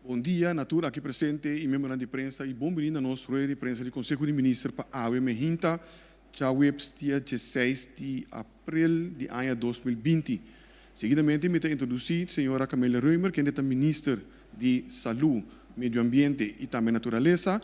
Bon dia na tur aki presente i miembronan di prensa i bon bini na nos rueda di prensa di Konseho di Minister pa awe mehinta djaweps dia dieseis di aprel di aña 2020. Seguidamente mi ta introdusí señora Camelia Römer kende ta Minister di Salú, Medio Ambiente i tambe Naturalesa,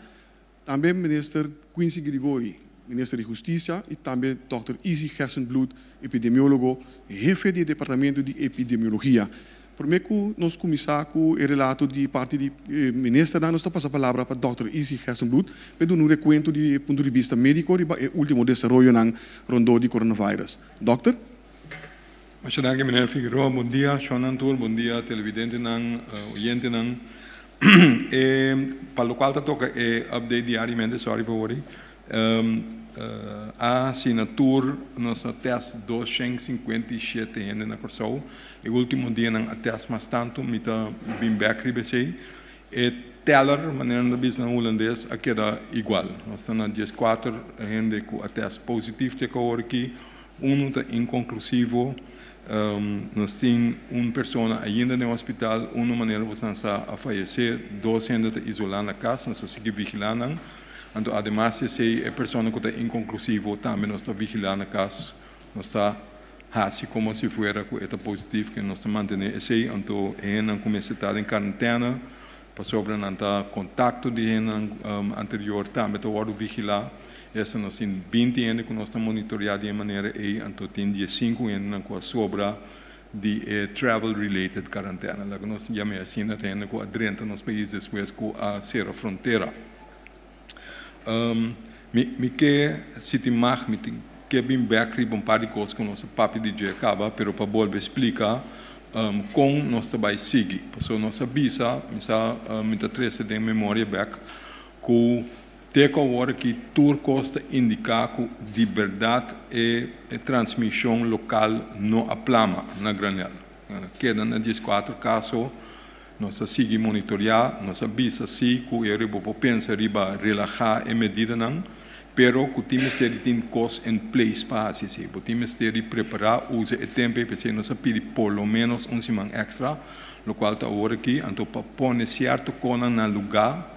tambe Minister Quincy Girigorie, Minister di Hustisia i tambe Dòkter Izzy Gerstenbluth, epidemiólogo, hefe di e Departamento di Epidemiologia. Promé ku nos kuminsá ku e relato di parti di ministernan, nos ta pasa palabra pa Dòkter Izzy Gerstenbluth pa e duna un rekuento di e punto di bista médiko riba e último desaroyonan rondó di coronavirus. Dòkter. Masha danki meneer Figueroa. Bon dia shonnan tur, bon dia televidentenan, oyentenan. E pa lokual ta toka e update diariamente, sorry pa wori, a hasi na tur nos a test 257 hende na Kòrsou. E último dianan a test mas tantu, mi ta bin bèk riba esei. E teller, manera nan ta bisa na hulandes, a keda igual. Nos ta na 14 hende ku a test positief te ku awor aki. Unu ta inkonklusivo. Nos tin un persona ainda den hospital, unu manera ku nan sa a fayesé, dos hende ta isolá na kas, nos ta sigui vigilá nan. Anto ademas di esei e persona ku ta inkonklusivo tambe nos ta vigilá na kas, nos ta hasi komo si fuera ku e ta positif, ke nos ta mantené esei. Anto e hendenan ku mester ta den karentena pasobra nan ta kontakto di hendenan anterior tambe ta wòrdu vigilá. Esta nos tin 20 hende ku nos ta monitoreá di e manera ei, anto tin 15 hendenan ku a sobra di e travel related karantena. Laga nos yam'é asina, ta hende ku a drenta nos pais despues ku a sera frontera. Mi ke, si tin mag, mi tin ke bin bèk riba un par di kos ku nos a papia di dje kaba, pero pa bolbe splika kon nos ta bai sigui. Pasobra nos a bisa, mi sa, mi ta trese den memoria bèk ku te ku awor aki tur kos ta indiká ku di bèrdat e transmishon lokal no a plama na granel. Keda na 14 kaso, nos ta sigui monitoreá, nos a bisa sí ku e bo por pensa riba relahá e medidanan, pero ku tin mester di tin kos in place pa hasi esei. Bo tin mester di prepará, usa e tempu ei, p'esei nos a pidi por lo ménos un siman èkstra, lokual ta awor aki, anto pa pone sierto konan na lugá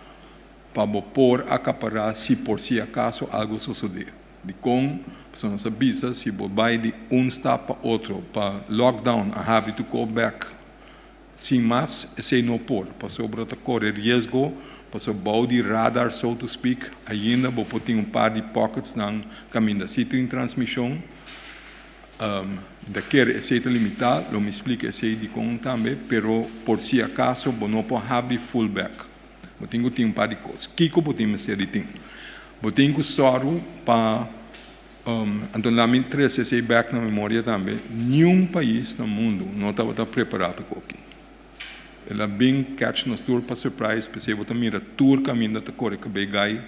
pa bo por akapará si por si akaso algu sosodé. Dikon? Pasobra nos a bisa si bo bai di un stap pa otro, pa lockdown a habri tur kos bèk sin mas, esei no por, pasobra ta kore riesgo, pasobra bou di radar so to speak, ainda bo por tin un par di pocketsnan kaminda si tin transmishon. Mi ta kere esei ta limitá, lo mi splika esei dikon tambe, pero por si akaso bo no por habri full bèk. Bo tin ku tin un par di kos. Kiko bo tin mester di tin? Bo tin ku sòru pa, anto laat mi trese esei bèk na memoria tambe, niun pais na mundu no tabata prepará pa e koki. El a bin catch nos tur pa surprise, p'esei bo ta mira tur kaminda ta kore kabei gai.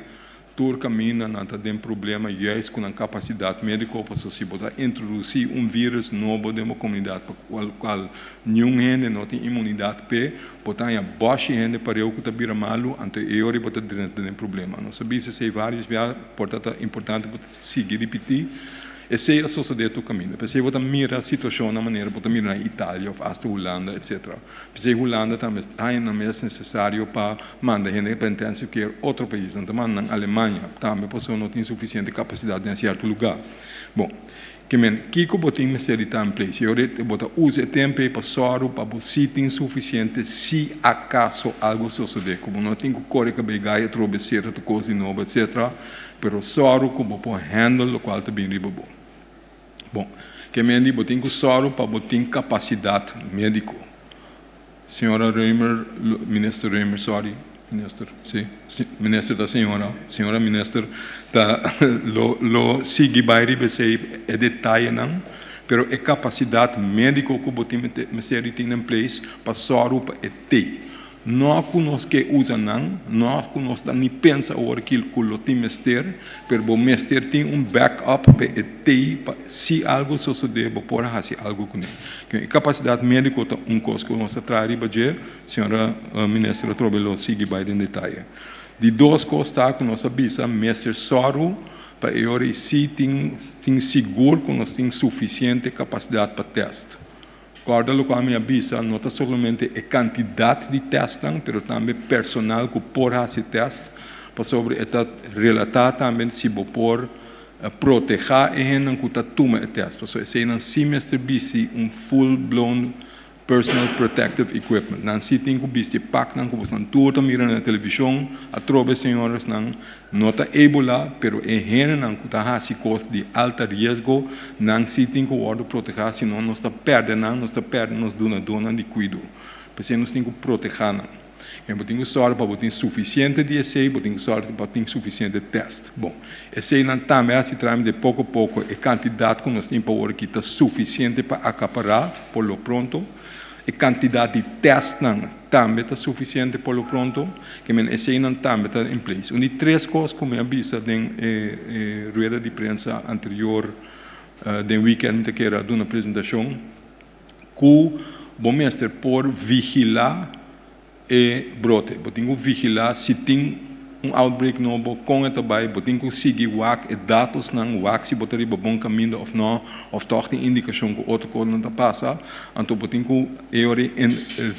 Tur kaminda nan ta den problema juist ku nan kapasidat médiko, pasobra si bo ta introdusí un vírus nobo den bo komunidat pa kual niun hende no tin inmunidat p'e, bo ta haña bòshi hende pareu ku ta bira malu, anto e ora bo ta drenta den problema. Nos a bisa esei vários bia, por ta ta importante bo ta sigui ripití. Esei a sosodé tur kaminda. P'esei bo ta mira situashonnan manera bo ta mira na Italia òf asta Hulanda etsetera. P'esei Hulanda tambe haña nan mes nesesario pa manda hende pa intensive care otro pais. Nan ta manda nan Alemania tambe pasobra no tin sufisiente kapasidat den sierto lugá. Bon, ke men, kiko bo tin mester di ta in place? E ora bo ta usa e tempu ei pa sòru pa bo si tin sufisiente si akaso algu sosodé ku bo no tin ku kore kabei gai atrobe sera tur kos di nobo etsetera, pero sòru ku bo por handle lokual ta bin riba bo. Bon, ke men di bo tin ku sòru pa bo tin kapasidat médiko. Señora Römer, Minister Römer, sorry, Minister, si, Minister ta señora, señora Minister ta lo lo sigui bai riba esei e detayenan, pero e kapasidat médiko ku bo tin mester di tin in place pa sòru pa e tei. No ku nos ke usa nan, no ku nos ta ni pensa awor ki ku lo tin mester, pero bo mester tin un back up pa e tei pa si algu sosodé bo por hasi algu kuné. E kapasidat médiko ta un kos ku nos ta traha riba dje, señora minister atrobe lo sigui bai den detaye. Di dos kos ta ku nos a bisa mester sòru pa e ora ei si tin tin sigur ku nos tin sufisiente kapasidat pa tèst. Kòrda loke ami a bisa, no ta solamente e kantidat di tèstnan, pero tambe personal ku por hasi tèst, pasobra e ta relatá tambe si bo por protehá e hendenan ku ta tuma e tèst, pasobra eseinan sí mester bisti un full blown Personal protective equipment. Nan si tin ku bisti paknan ku bosnan tur ta mira na televishon. Atrobe señoresnan no ta ebola, pero e hendenan ku ta hasi kos di alta riesgo, nan si tin ku wòrdu protehá, sino nos ta pèrdè nan, nos ta pèrdè nos dunadónan di kuido. P'esei nos tin ku protehá nan. En bo tin ku sòru pa bo tin sufisiente di esei, bo tin ku sòru pa tin sufisiente tèst. Bon, eseinan tambe a hasi trámite poko poko. E kantidat ku nos tin pa ora aki ta sufisiente pa akapará por lo pronto. E kantidat di tèstnan tambe ta sufisiente por lo pronto. Ke men eseinan tambe ta in place. Un di tres kos ku mi a bisa den e rueda di prensa anterior den wikènt mi ta kere a duna presentashon, ku bo mester por vigilá e brote. Bo tin ku vigilá si tin un outbreak nobo, kon e ta bai, bo tin ku sigui wak e datosnan, wak si bo ta riba bon kaminda òf nò, òf tòg tin indikashon ku otro kosnan ta pasa. Anto bo tin ku e ora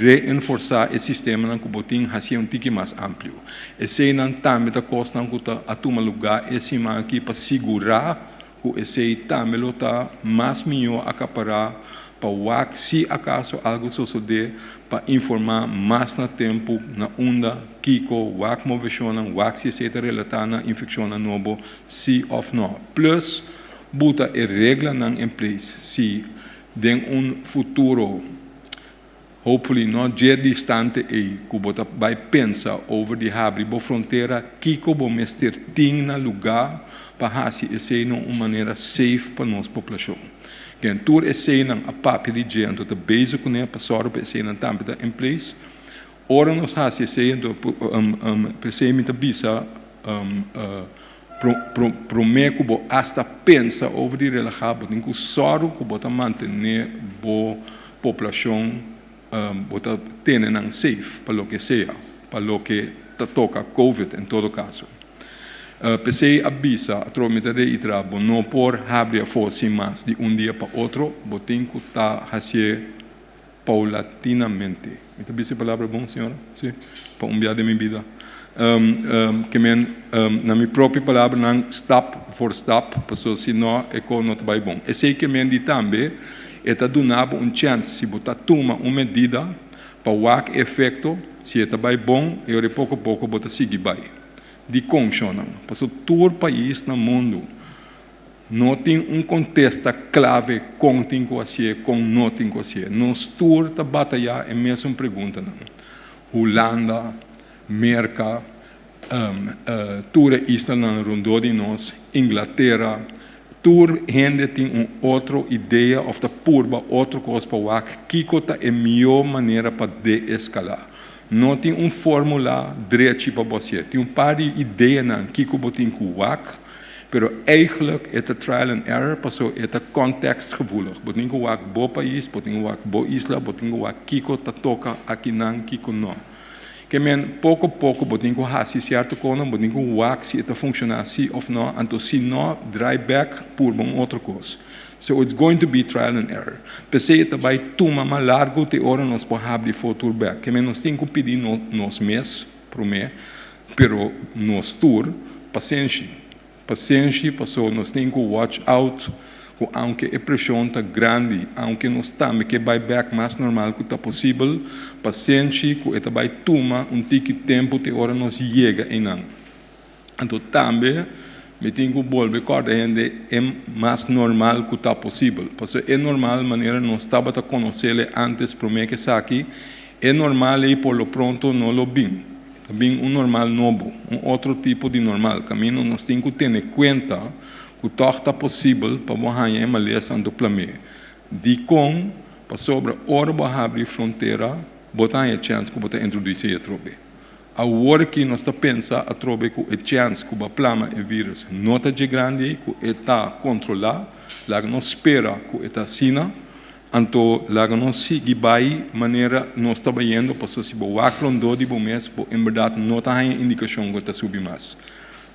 reenforsá e sistemanan ku bo tin, hasié un tiki mas amplio. Eseinan tambe ta kosnan ku ta a tuma lugá e siman aki pa sigurá ku esei tambe lo ta mas mihó akapará pa wak si akaso algu sosodé pa informá mas na tempu na unda, kiko, wak moveshonnan, wak si esei ta relatá na infekshonnan nobo si òf nò. Plus buta e reglanan en place si den un futuro. Hopefully no dje distante ei ku bo ta bai pensa over di habri bo frontera, kiko bo mester tin na lugá pa hasi esei na un manera safe pa nos poblashon. Ken tur eseinan a papia di dje anto ta bezig kuné pa sòru pa eseinan tambe ta in place. Ora nos hasi esei anto p'esei mi ta bisa promé ku bo asta pensa over di relahá bo tin ku sòru ku bo ta mantené bo poblashon bo ta tene nan safe pa loke sea, pa loke ta toka covid en todo kaso. P'esei a bisa atrobe mi ta reiterá bo no por habri afó sin mas di un dia pa otro bo tin ku ta hasié paulatinamente. Mi ta bisa e palabra bon, señora? Sí? Pa un bia den mi bida. Ke men, na mi propio palabranan, stap voor stap, pasobra si no, e ko no ta bai bon. Esei ke men di tambe, e ta duna bo un chèns, si bo ta tuma un medida pa wak e efekto, si e ta bai bon, e ora e poko poko bo ta sigui bai. Dikon, shonnan? Pasobra tur pais na mundu No tin un kontesta klave kon tin ku hasié, kon no tin ku hasié. Nos tur ta batayá e mesun preguntanan. Hulanda, Merka, tur e islanan rondó di nos, Inglatera, tur hende tin un otro idea òf ta purba otro kos pa wak kiko ta e mihó manera pa deeskalá. No tin un fórmula drechi pa bo hasié. Tin un par di ideanan kiko bo tin ku wak. Pero eigenlijk e ta trial and error paso e ta contextgevoelig. Bo tin ku wak bo pais, bo tin ku wak bo isla, bo tin ku wak kiko ta toka akinan, kiko no. Ke men poko poko bo tin ku hasi sierto konan, bo tin ku wak si e ta funshoná si òf no, anto si no, draai bèk purba un otro kos. So it's going to be trial and error. P'esei e ta bai tuma mas largu te ora nos por habri for tur bèk. Ke men nos tin ku pidi nos mes promé. Pero nos tur, pasenshi. Pasenshi paso nos tin ku watch out ku aunke e preshon ta grandi, aunke nos tambe ke bai bek mas normal ku ta posibel, pasenshi ku e ta bai tuma un tiki tempu te ora nos yega einan. Anto tambe mi tin ku bolbe kòrda hende e mas normal ku ta posibel. Pasobra e normal manera nos tabata konosele antes promé ku esaki, e normal ei por lo pronto no lo bin. Ta bin un normal nobo, un otro tipo di normal, kaminda nos tin ku tene kuenta ku tòg ta posibel pa bo haña e malesa anto plam'é. Dikon? Pasobra ora bo habri frontera, bo ta haña chèns ku bo ta introdusí atrobe. Awor aki nos ta pensa atrobe ku e chèns ku bo a plama e vírus no ta dje grandi, ku e ta kontrolá. Laga nos spera ku e ta asina. Anto laga nos sigui bai manera nos ta bayendo, pasobra si bo wak rondó di bo mes, bo en bèrdat no ta haña indikashon ku e ta subi mas.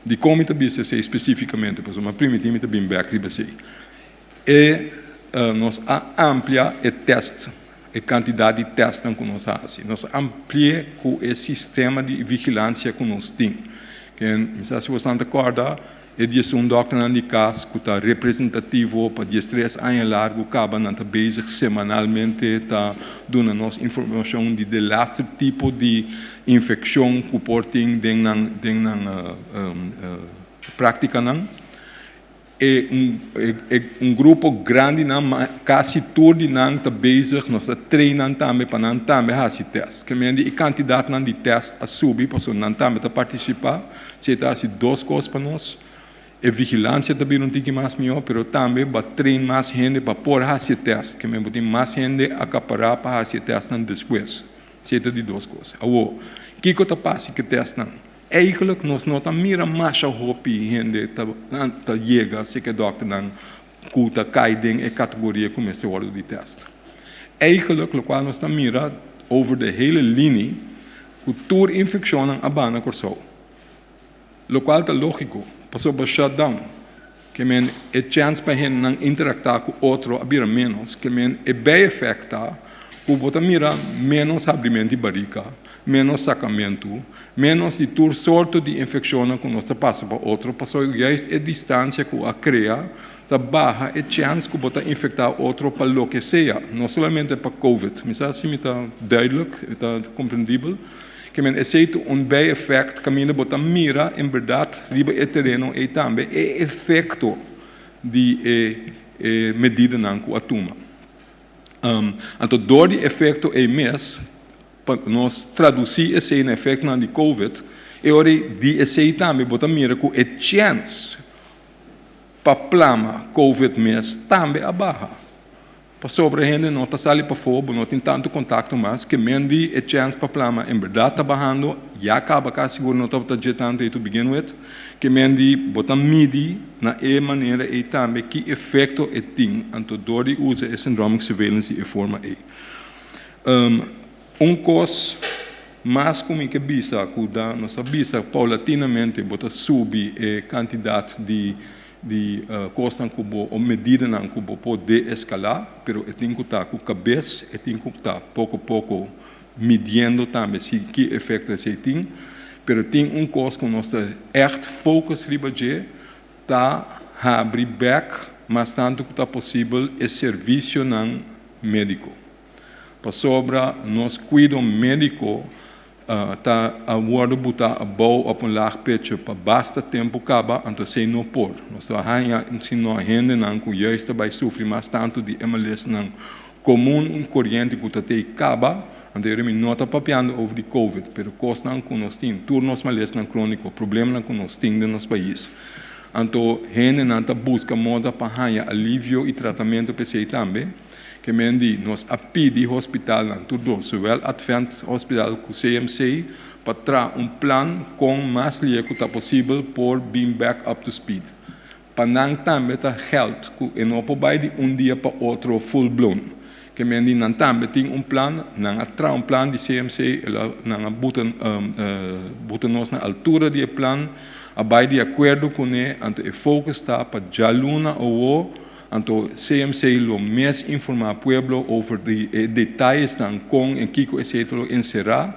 Dikon mi ta bisa esei spesífikamente? Pasobra mi a primintí mi ta bin bèk riba esei. E nos a amplia e tèst. e kantidat di tèstnan ku nos a hasi. Nos a ampli'é ku e sistema di vigilansia ku nos tin. Ken mi sa si boso ta kòrda e 11 dòkternan di kas ku ta representativo pa 13 aña largu kaba nan ta bezig semanalmente ta duna nos informashon di delaster tipo di infekshon ku por tin den nan práktikanan. E un grupo grandi nan, kasi tur di nan ta bezig, nos ta train nan tambe pa nan tambe hasi test. Ke men di e kantidat nan di test a subi, pasobra nan tambe ta partisipá. Esei ta hasi dos kos pa nos. E vigilansia ta bira un tiki mas mihó, pero tambe bo a train mas hende pa por hasi test. Ke men bo tin mas hende akapará pa hasi test nan despues. Esei ta di dos kos. Awor, kiko ta pasa ku e test nan? Eigenlijk nos no ta mira masha hopi hende ta yega serka e dòkternan ku ta kai den e kategoria ku mester wòrdu di test. Eigenlijk lokual nos ta mira over de hele linie ku tur infekshonnan a baha na Kòrsou. Lokual ta lógiko, pasobra shutdown, ke men e chèns pa hendenan interaktá ku otro a bira ménos, ke men e bijeffect ta ku bo ta mira ménos habrimentu di barika, ménos sakamentu, ménos di tur sorto di infekshonnan ku nos ta pasa pa otro, pasobra juist e distansia ku a krea ta baha e chèns ku bo ta infektá otro pa loke sea, no solamente pa COVID. Mi sa si mi ta duidelijk, ta komprendibel. Ke men esei ta un bijeffect kaminda bo ta mira en bèrdat riba e tereno ei tambe e efekto di e medidanan ku a tuma. Anto dor di efekto ei mes, pa nos tradusí esei na efektonan di COVID, e ora di esei tambe bo ta mira ku e chèns pa plama COVID mes tambe a baha. Pasobra hende no ta sali pafó, bo no tin tantu kontakto mas, ke men di e chèns pa plama en bèrdat ta bahando, ya kaba kasi sigur no tabata dje tantu ei to begin with, ke men di bo ta midi na e manera ei tambe ki efekto e tin, anto dor di usa e syndromic surveillance di e forma ei. Un kos mas ku mi ke bisa ku da nos a bisa paulatinamente bo ta subi e kantidat di kosnan ku bo o medidanan ku bo por deeskalá, pero e tin ku ta ku kabes, e tin ku ta poko poko midiendo tambe si ki efekto esei tin. Pero tin un kos ku nos ta ègt focus riba dje, ta habri bèk mas tantu ku ta posibel e servisionan médiko. Pasobra nos kuido médiko ta a wòrdu butá abou op un laag pitje pa basta tempu kaba, anto esei no por. Nos ta haña sino hendenan ku juist ta bai sufri mas tantu di e malesnan komun un koriente ku ta tei kaba, anto yori mi no ta papiando over di covid, pero kosnan ku nos tin, tur nos malesnan króniko, problemanan ku nos tin den nos pais. Anto hendenan ta buska moda pa haña alivio i tratamentu pa esei tambe. Ke men di nos a pidi hospitalnan tur dos, zowel Advent Hospital ku CMC, pa traha un plan kon mas lie ku ta posibel por bin back up to speed. Pa nan tambe ta geld ku e no por bai di un dia pa otro full blown. Ke men di nan tambe tin un plan, nan a traha un plan di CMC, nan a buta nos na altura di e plan, a bai di akuerdo kuné, anto e focus ta pa djaluna awo. Anto CMC lo mes informá pueblo over di e detayesnan kon en kiko esei ta lo enserá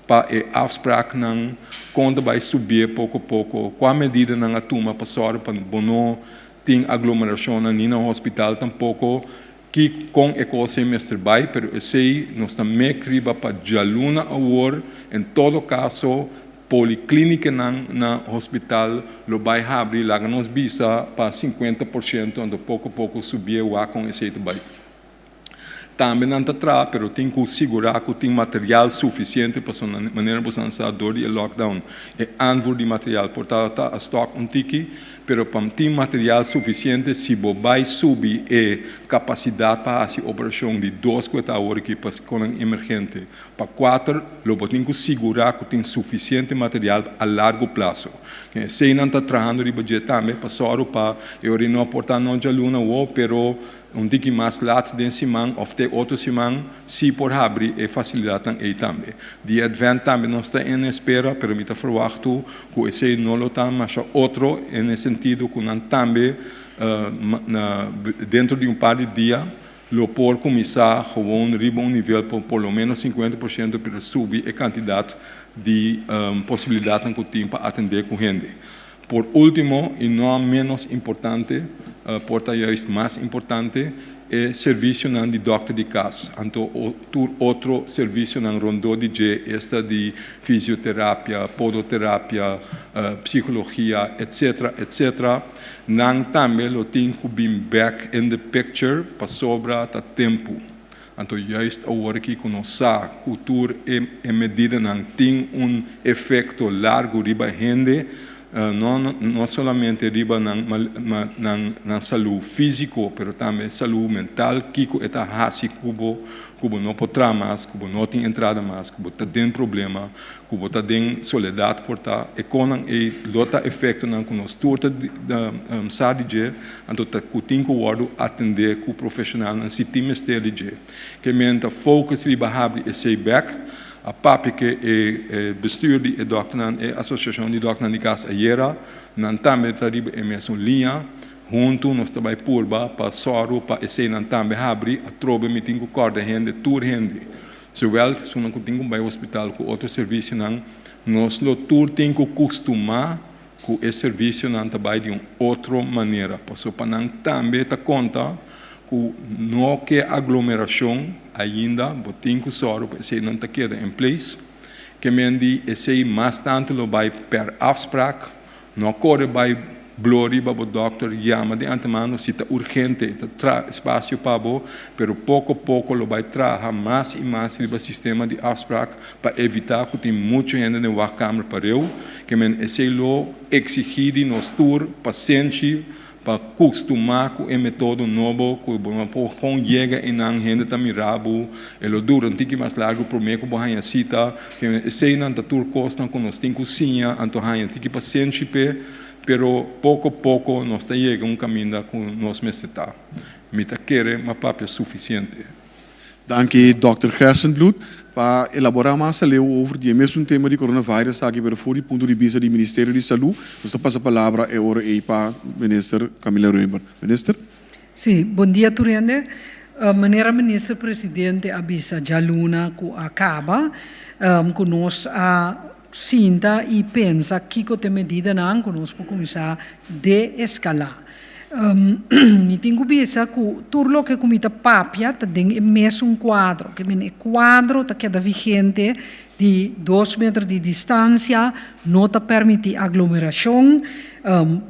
pa e afspraaknan kon ta bai subié poko poko, kua medidanan a tuma pa sòru pa bo no tin aglomerashonnan ni na hospital tampoko, ki kon e kos ei mester bai, pero esei nos ta mek riba pa djaluna awor, en todo kaso Poliklinikanan na hospital lo bai habri laga nos bisa pa 50%, anto poko poko subié wak kon esei ta bai. Tambe nan ta traha pero tin ku sigurá ku tin material sufisiente pasobra na manera boso sa dor di e lockdown e aanvoer di material por tabata a stòk un tiki. Pero pa tin material sufisiente si bo bai subi e kapasidat pa hasi operashon di dos ku e ta awor aki pa konan emergente Pa kuater, lo bo tin ku sigurá ku tin sufisiente material a largo plaso. Eseinan ta trahando riba dje tambe pa sòru pa e ora no por ta no djaluna awor, pero un tiki mas lat den siman òf te otro siman si por habri e fasilidatnan ei tambe. Di Advent tambe nos ta en espera, pero mi ta ferwachtu ku esei no lo ta masha otro en e sentido ku nan tambe dentro di un par di dia. Lo por kuminsá gewoon riba un nivel por por lo menos 50%, pero subi e kantidat di posibilidatnan ku tin pa atendé ku hende. Por último, i no menos importante, por ta juist mas importante, e servisionan di dòkter di kas, anto tur otro servisionan rondó di dje, esta di fisioterapia, podoterapia, psikologia, etc. Etc. Nan tambe lo tin ku bin bèk in the picture pasobra ta tempu. Anto juist awor aki ku nos sa ku tur e medidanan tin un efekto largu riba hende, no no solamente riba nan nan nan salú físiko, pero tambe salú mental, kiko e ta hasi ku bo, ku bo no por traha mas, ku bo no tin entrada mas, ku bo ta den problema, ku bo ta den soledat por ta e konan ei lo ta efektonan ku nos tur ta sa di dje, anto ta ku tin ku wòrdu atendé ku profeshonalnan si tin mester di dje. Ke men ta focus riba habri esei bèk, a papia ke e bestuur di e dòkternan, e asosiashon di dòkternan di kas ayera, nan tambe ta riba e mesun liña, huntu nos ta bai purba pa sòru pa eseinan tambe habri, atrobe mi tin ku kòrda hende, tur hende. Zowel esunnan ku tin ku bai hospital ku otro servisionan, nos lo tur tin ku kustumá ku e servisionan ta bai di un otro manera, pasobra pa nan tambe ta konta ku no ke aglomerashon ainda, bo tin ku sòru pa eseinan ta keda in place. Ke men di esei mas tantu lo bai per afspraak. No kore bai blo riba bo dòkter, yama di antemano si ta urgente, ta traha espasio pa bo, pero poko poko lo bai traha mas i mas riba sistema di afsprak pa evitá ku tin muchu hende den wachtkamer pareu, ke men esei lo eksigí di nos tur pasenshi pa kustumá ku e metodo nobo ku bo no por kon yega einan, hende ta mira bo, e lo dura un tiki mas largu promé ku bo haña sita. Eseinan ta tur kosnan ku nos tin ku siña, anto haña tiki pasenshi p'e, pero poko poko nos ta yega un kaminda ku nos mester ta. Mi ta kere m'a papia sufisiente. Danki Dòkter Gerstenbluth pa elabora mas aleu over di e mesun tema di coronavirus aki pero for di punto di bista di Ministerio di Salú. Nos ta pasa palabra e ora ei pa Minister Camilla Römer. Minister. Sí, bon dia tur hende. Manera Minister Presidente a bisa djaluna ku a kaba, ku nos a sinta i pensa kiko ta e medidanan ku nos por kuminsá deeskalá. Mi tin ku bisa ku tur loke ku mi ta papia ta den e mesun kuadro, ke men e kuadro ta keda vigente di dos meter di distansia, no ta permití aglomerashon,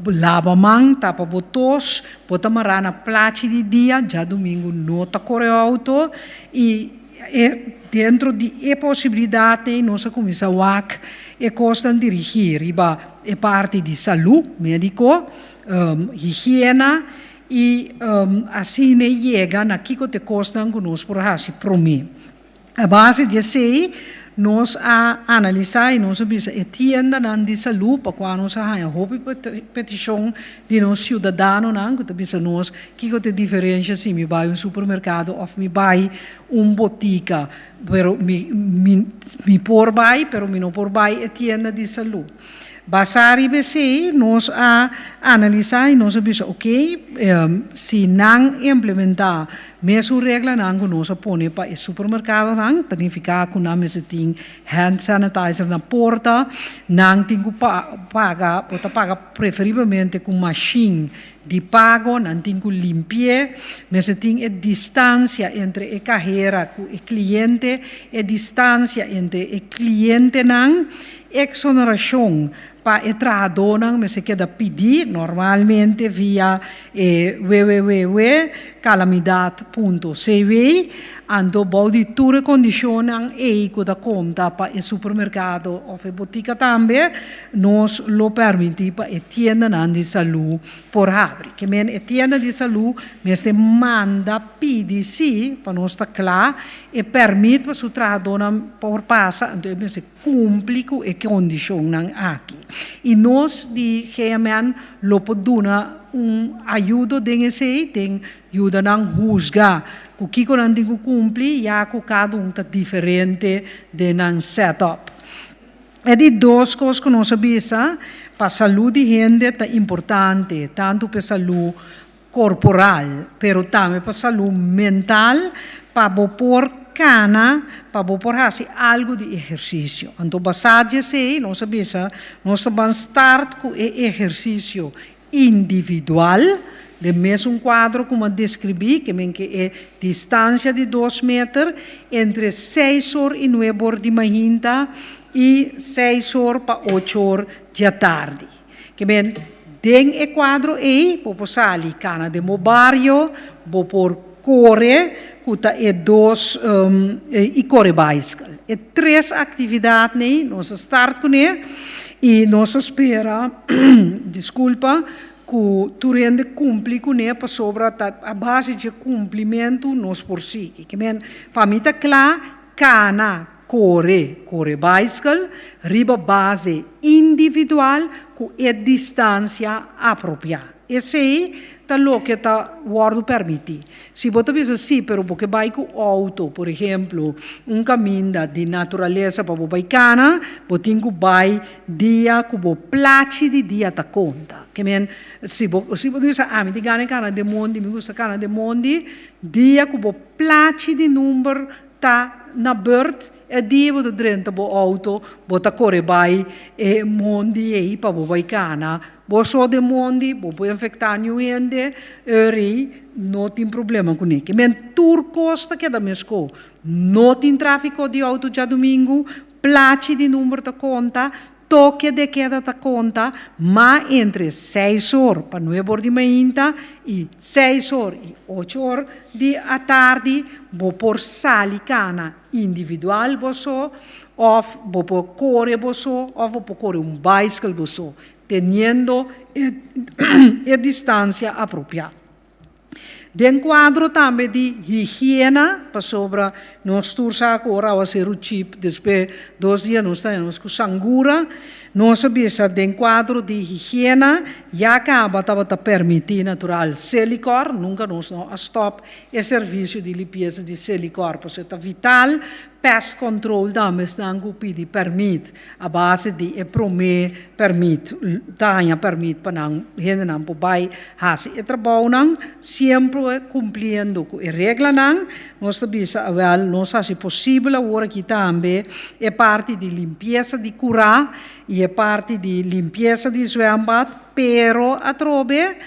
laba man, tapa bo tos, bo ta mará na plachi di dia, djadumingu no ta kore outo i e dentro di e posibilidat ei nos a kuminsá wak e kosnan dirigí riba e parti di salú, médiko, higiena i asina yega na kiko ta e kosnan ku nos por hasi promé. A base di esei, nos a analisá i nos a bisa e tiendanan di salú pa kua nos a haña hopi petishon di nos siudadanonan ku ta bisa nos kiko ta e diferensha si mi bai un supermerkado òf mi bai un botika. Pero mi mi por bai pero mi no por bai e tienda di salú. Basá riba esei nos a analisá i nos a bisa oke, si nan implementá mesun reglanan ku nos a pone pa e supermerkadonan, ta nifiká ku nan mester tin hand sanitizer na porta, nan tin ku paga, bo ta paga preferiblemente ku mashin di pago, nan tin ku limpi'é, mester tin e distansia entre e kahera ku e kliente, e distansia entre e klientenan, eksonerashon pa e trahadónan mester keda pidí normalmente via e www calamidad punto cw, anto bou di tur e kondishonnan ei ku ta konta pa e supermerkado òf e botika tambe, nos lo permití pa e tiendanan di salú por habri. Ke men e tienda di salú mester manda pidi sí pa nos ta kla e pèrmit pa su trahadónan por pasa, anto e mester kumpli ku e kondishonnan aki. I nos di GMN lo por duna un ayudo den esei, den yuda nan husga ku kiko nan tin ku kumpli ya ku kada un ta diferente den nan setup. E di dos kos ku nos a bisa, pa salú di hende ta importante, tantu pa e salú. korporal, pero tambe pa salú mental, pa bo por kana, pa bo por hasi algu di ehersisio. Anto basá di esei nos a bisa, nos ta ban start ku e ehersisio individual, den mesun kuadro ku mi a deskribí, ke men ke e distansia di dos meter entre seis or i nuebe or di mainta i seis or pa ocho or djatardi. Ke men den e kuadro ei bo por sali kana den bo bario, bo por kore ku ta e dos i kore baiskel. E tres aktividatnan ei nos a start kuné i nos a spera, diskulpa, ku tur hende kumpli kuné pasobra ta a base dje kumplimentu nos por sigui. Ke men pa mi ta kla kana kore, kore baiskel riba base individual ku e distansia apropiá. Esei ta loke ta wòrdu pèrmití. Si bo ta bisa sí, pero bo ke bai ku outo, por ehemplo, un kaminda di naturalesa pa bo bai kana, bo tin ku bai dia ku bo plachi di dia ta konta. Ke men, si bo si bo ta bisa, ami tin gana di kana den mondi, mi gusta kana den mondi, dia ku bo plachi di number ta na bùrt, E dia bo ta drenta bo auto, bo ta kore bai e mondi ei pa bo bai kana. Bo so den mondi, bo por infektá niun hende, eri no tin problema kuné. Ke men tur kos ta keda meskó. No tin tráfiko di auto djadumingu, plachi di number ta konta, Toke de keda ta konta ma entre seis or pa nuebe or di mainta i seis or i ocho or di atardi bo por sali kana individual bo so òf bo por kore bo so òf bo por kore un baiskel bo so teniendo e distansia apropiá. Den kuadro tambe di higiena, pasobra nos tur sa ku ora awa seru chip despues dos dia nos ta nos ku sangura, nos a bisa den kuadro di higiena ya kaba tabata permití natural Selikor, nunka nos no a stòp e servisio di limpiesa di Selikor pasobra ta vital. Pest control tambe esnan ku pidi pèrmit a base di e promé pèrmit ta haña pèrmit pa nan hendenan por bai hasi e trabounan siempre kumpliendo ku e reglanan. Nos ta bisa awèl nos hasi posibel awor aki tambe e parti di limpiesa di kurá i e parti di limpiesa di zwembad pero atrobe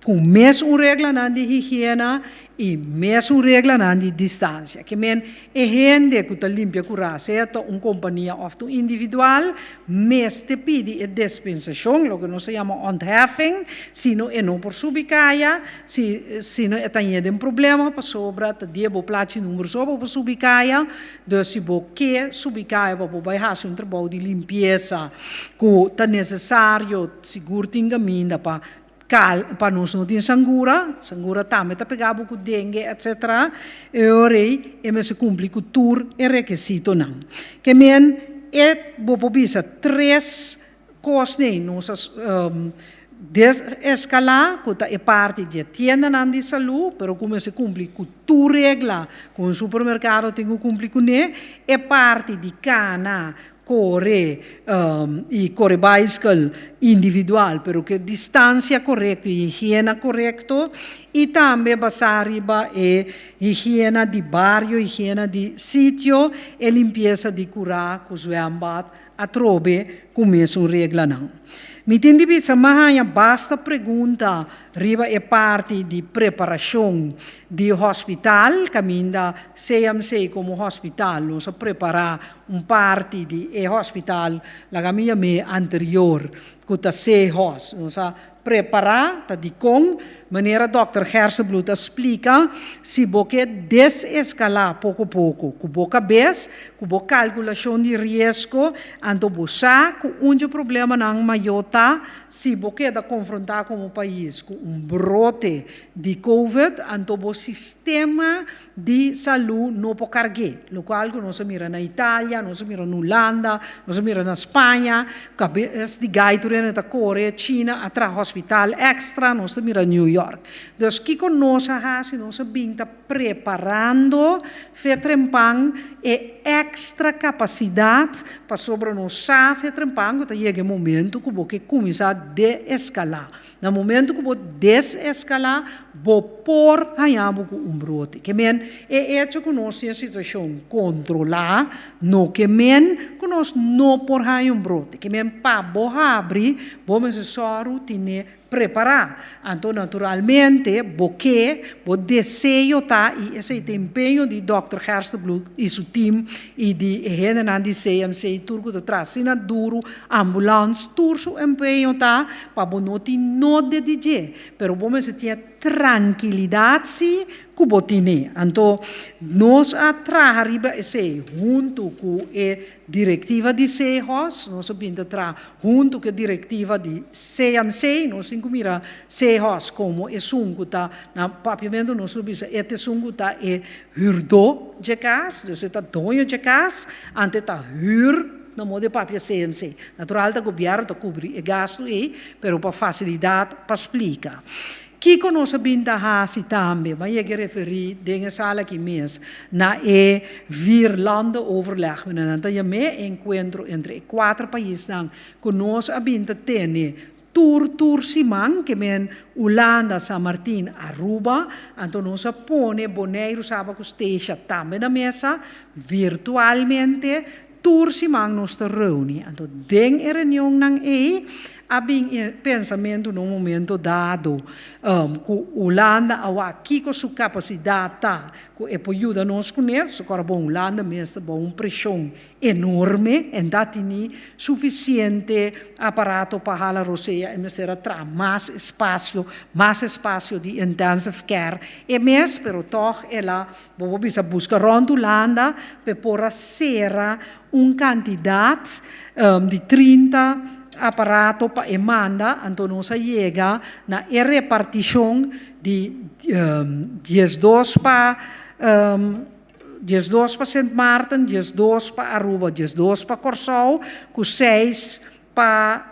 Ku mesun reglanan di higiena i mesun reglanan di distansia. Ke men e hende ku ta limpia kurá, sea ta un kompania òf ta un individual, mester pidi e dispensashon, loke nos ta yama ontheffing, sino e no por subi kaya, si sino e ta ñe den problema pasobra ta dia bo plachi number so bo por subi kaya. Dus si bo ke subi kaya pa bo bai hasi un trabou di limpiesa ku ta nesesario, sigur tin kaminda pa Kal, pa nos no tin sangura, sangura tambe ta pega bo ku dengue etc. E ora ei e mester kumpli ku tur e rekisitonan. Ke men e bo por bisa tres kos nei nos a deseskalá ku ta e parti di e tiendanan di salú pero ku mester kumpli ku tur regla ku un supermerkado tin ku kumpli kuné, e parti di kana Kore i kore baiskel individual pero ku e distansia korekto i higiena korekto i tambe basá riba e higiena di bario, higiena di sitio, e limpiesa di kurá ku zwembad atrobe ku mesun reglanan. Mi tin di bisa mi a haña basta pregunta riba e parti di preparashon di hospital kaminda CMC komo hospital nos a prepará Un parti di e hospital laga mi yam'é anterior ku ta Sehos. Nos a prepará ta dikon, manera dòkter Gerstenbluth a splika, si bo ke deseskalá poko poko ku bo kabes, ku bo kalkulashon di riesgo, anto bo sa ku un dje problemanan mayó ta si bo keda konfrontá komo pais ku un brote di covid, anto bo sistema di salú no por karg'é, lokual ku nos a mira na Italia, nos a mira na Hulanda, nos a mira na Spaña, kabes di gai tur hende ta kore, China a traha hospital èkstra, nos ta mira New York. Dus kiko nos a hasi? Nos a bin ta. preparando fe trempan e èkstra kapasidat pasobra nos sa fe trempan ku ta yega e momento ku bo ke kuminsá deeskalá. Na momento ku bo deseskalá, bo por haña bo ku un brote. Ke men, e echo ku nos tin e situashon kontrolá no ke men ku nos no por haña un brote. Ke men, pa bo habri, bo mester sòru tine prepará. Anto naturalmente bo ke, bo deseo ta, i esei ta empeño di dòkter Gerstenbluth i su tim i di e hendenan di CMC tur ku ta traha asina duru, ambulans, tur su empeño ta pa bo no tin node di dje, pero bo mester tin e trankilidat si ku bo tine. Anto nos a traha riba esei huntu ku e direktiva di SEHOS, nos a bin ta traha huntu ku e direktiva di CMC, nos tin ku mira SEHOS komo esun ku ta, na papiamentu nos lo bisa e ta esun ku ta e hürdó dje kas, dus e ta doño dje kas, anto e ta hür na modo di papia CMC. Natural ta gobièrnu ta kubri e gastu ei, pero pa fasilidat pa splika. Kiko nos a bin ta hasi tambe? M'a yega referí den e sala aki mes na e vierlandenoverleg, mira nan ta yam'é e enkuentro entre e kuater paisnan ku nos a bin ta tene tur tur siman, ke men Hulanda, San Martin, Aruba, anto nos a pone Boneiru, Saba ku Statia tambe na mesa virtualmente. Tur siman nos ta reuni, anto den e reunionnan ei a bin e pensamentu na un momento dado ku Hulanda a wak kiko su kapasidat ta ku e por yuda nos kuné, sokor bon Hulanda mes ta bou un preshon enorme, en ta tini sufisiente aparato pa hala rosea, e mester a traha mas espasio, mas espasio di intensive care e mes, pero tòg el a Bo por bisa buska rònt Hulanda p'e por a sera un kantidat di 30 aparato pa e manda, anto nos a yega na e repartishon di 12 pa 12 pa Sint Maarten, 12 pa Aruba, 12 pa Kòrsou ku seis pa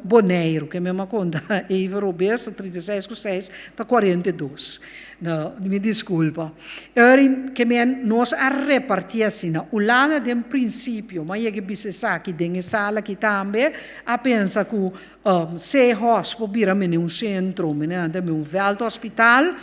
Boneiru, ke mi a konta even robes, ta 36 ku 6 ta 42. No, mi diskulpa. Erin, ke men nos a repartí asina. Hulanda den prinsipio, m'a yega bisa esaki den e sala aki tambe, a pensa ku Seehorst por bira mene un sentro, mene nan ta mene un veldhospitaal.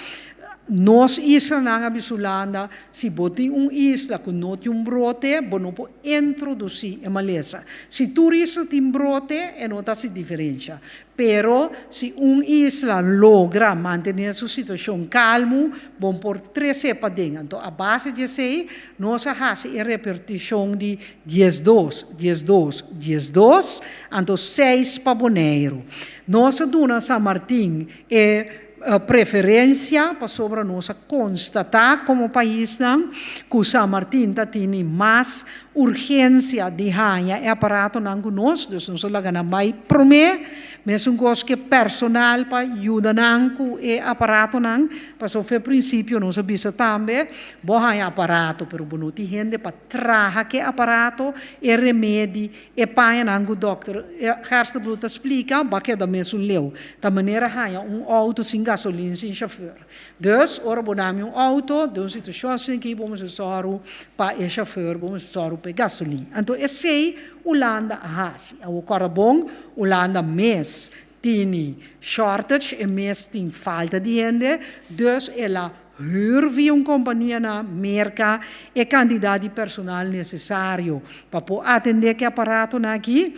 Nos islanan a bisa Hulanda, si bo tin un isla ku no tin un brote, bo no por introdusí e malesa. Si tur isla tin brote, e no ta hasi diferensha. Pero si un isla logra mantené su situashon kalmu, bo por tres'é paden. Anto a base di esei, nos a hasi e repartishon di 12, 12, 12, anto seis pa Boneiru. Nos a duna San Martin e preferencia pasobra nos a constata como paisnan cu San Martin ta tini mas urgencia di haña e aparatonan cu nos, dus nos a laga nan bay prome, mesun cos cu e personal pa yuda nan cu e aparatonan, pasobra fe principio nos a bisa tambe bo haña aparato pero bo no tin hende pa traha cu e aparato, e remedi, E pañanan ku dòkter Gerstenbluth ta splika ba keda mesun leu. Ta manera haña un outo sin gasolin, sin shofùr. Dus, ora bo dami un outo, den un situashon asin'aki bo mester sòru pa e shofùr, bo mester sòru pa e gasolin. Anto esei Hulanda a hasi. Awor kòrda bon, Hulanda mes tini shortage, e mes tin falta di hende, dus el a Huur via un kompania na Merka e kantidat di personal nesesario pa por atendé ku e aparatonan aki,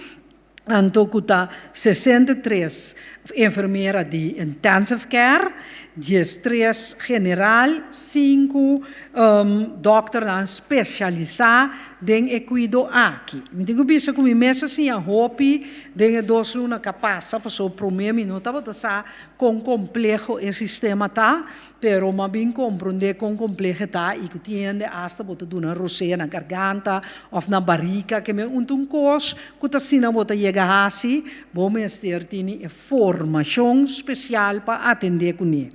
anto ku ta 63 enfermera di intensive care, 13 general, sinku dòkternan spesialisá den e kuido aki. Mi tin ku bisa ku mi mes a siña hopi den e dos luna ku a pasa, pasobra promé mi no tabata sa Kon kompleho e sistema ta, pero m'a bin komprondé kon kompleho e ta i ku tin hende asta bo ta duna rosea na garganta òf na barika ke men un ta un kos ku ta asina bo ta yega hasi, bo mester tini e formashon spesial pa atendé kuné.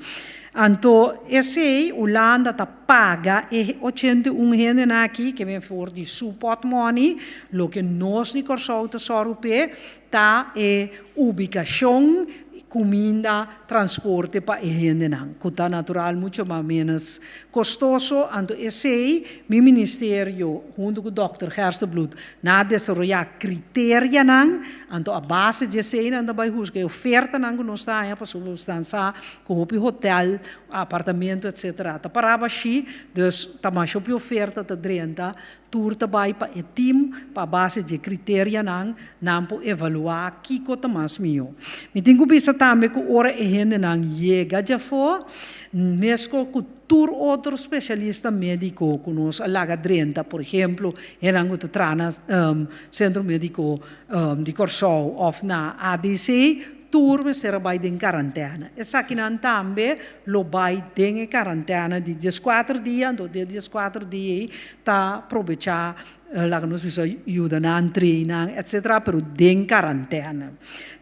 Anto esei Hulanda ta paga e 81 hendenan aki ke men for di su pòtmòni, loke nos di Kòrsou ta sòru p'e ta e ubikashon. Cuminda, transporte pa e hendenan, cu ta natural mucho mas menos costoso, anto esey mi ministerio hunto cu Dòkter Gerstenbluth na a desaroya criterianan, anto a base di esey nan ta bay husga e ofertanan cu nos ta haya pasobra nos ta sa cu hopi hotel, apartamento etc. Ta para bashi, dus ta masha hopi oferta ta drenta. Tur ta bai pa e tim pa a base dje kriterianan nan por evaluá kiko ta mas mihó. Mi tin ku bisa tambe ku ora e hendenan yega djafó, mesko ku tur otro spesialista médiko ku nos a laga drenta, por ehemplo, hendenan ku ta traha na Sentro Médiko di Kòrsou òf na ADC, tur mester a bai den karantèna. Esakinan tambe lo bai den e karantèna di dieskuater dia, anto den e dieskuater dia ei ta probechá laga nos bisa yuda nan, train nan, etcetera, pero den karantèna.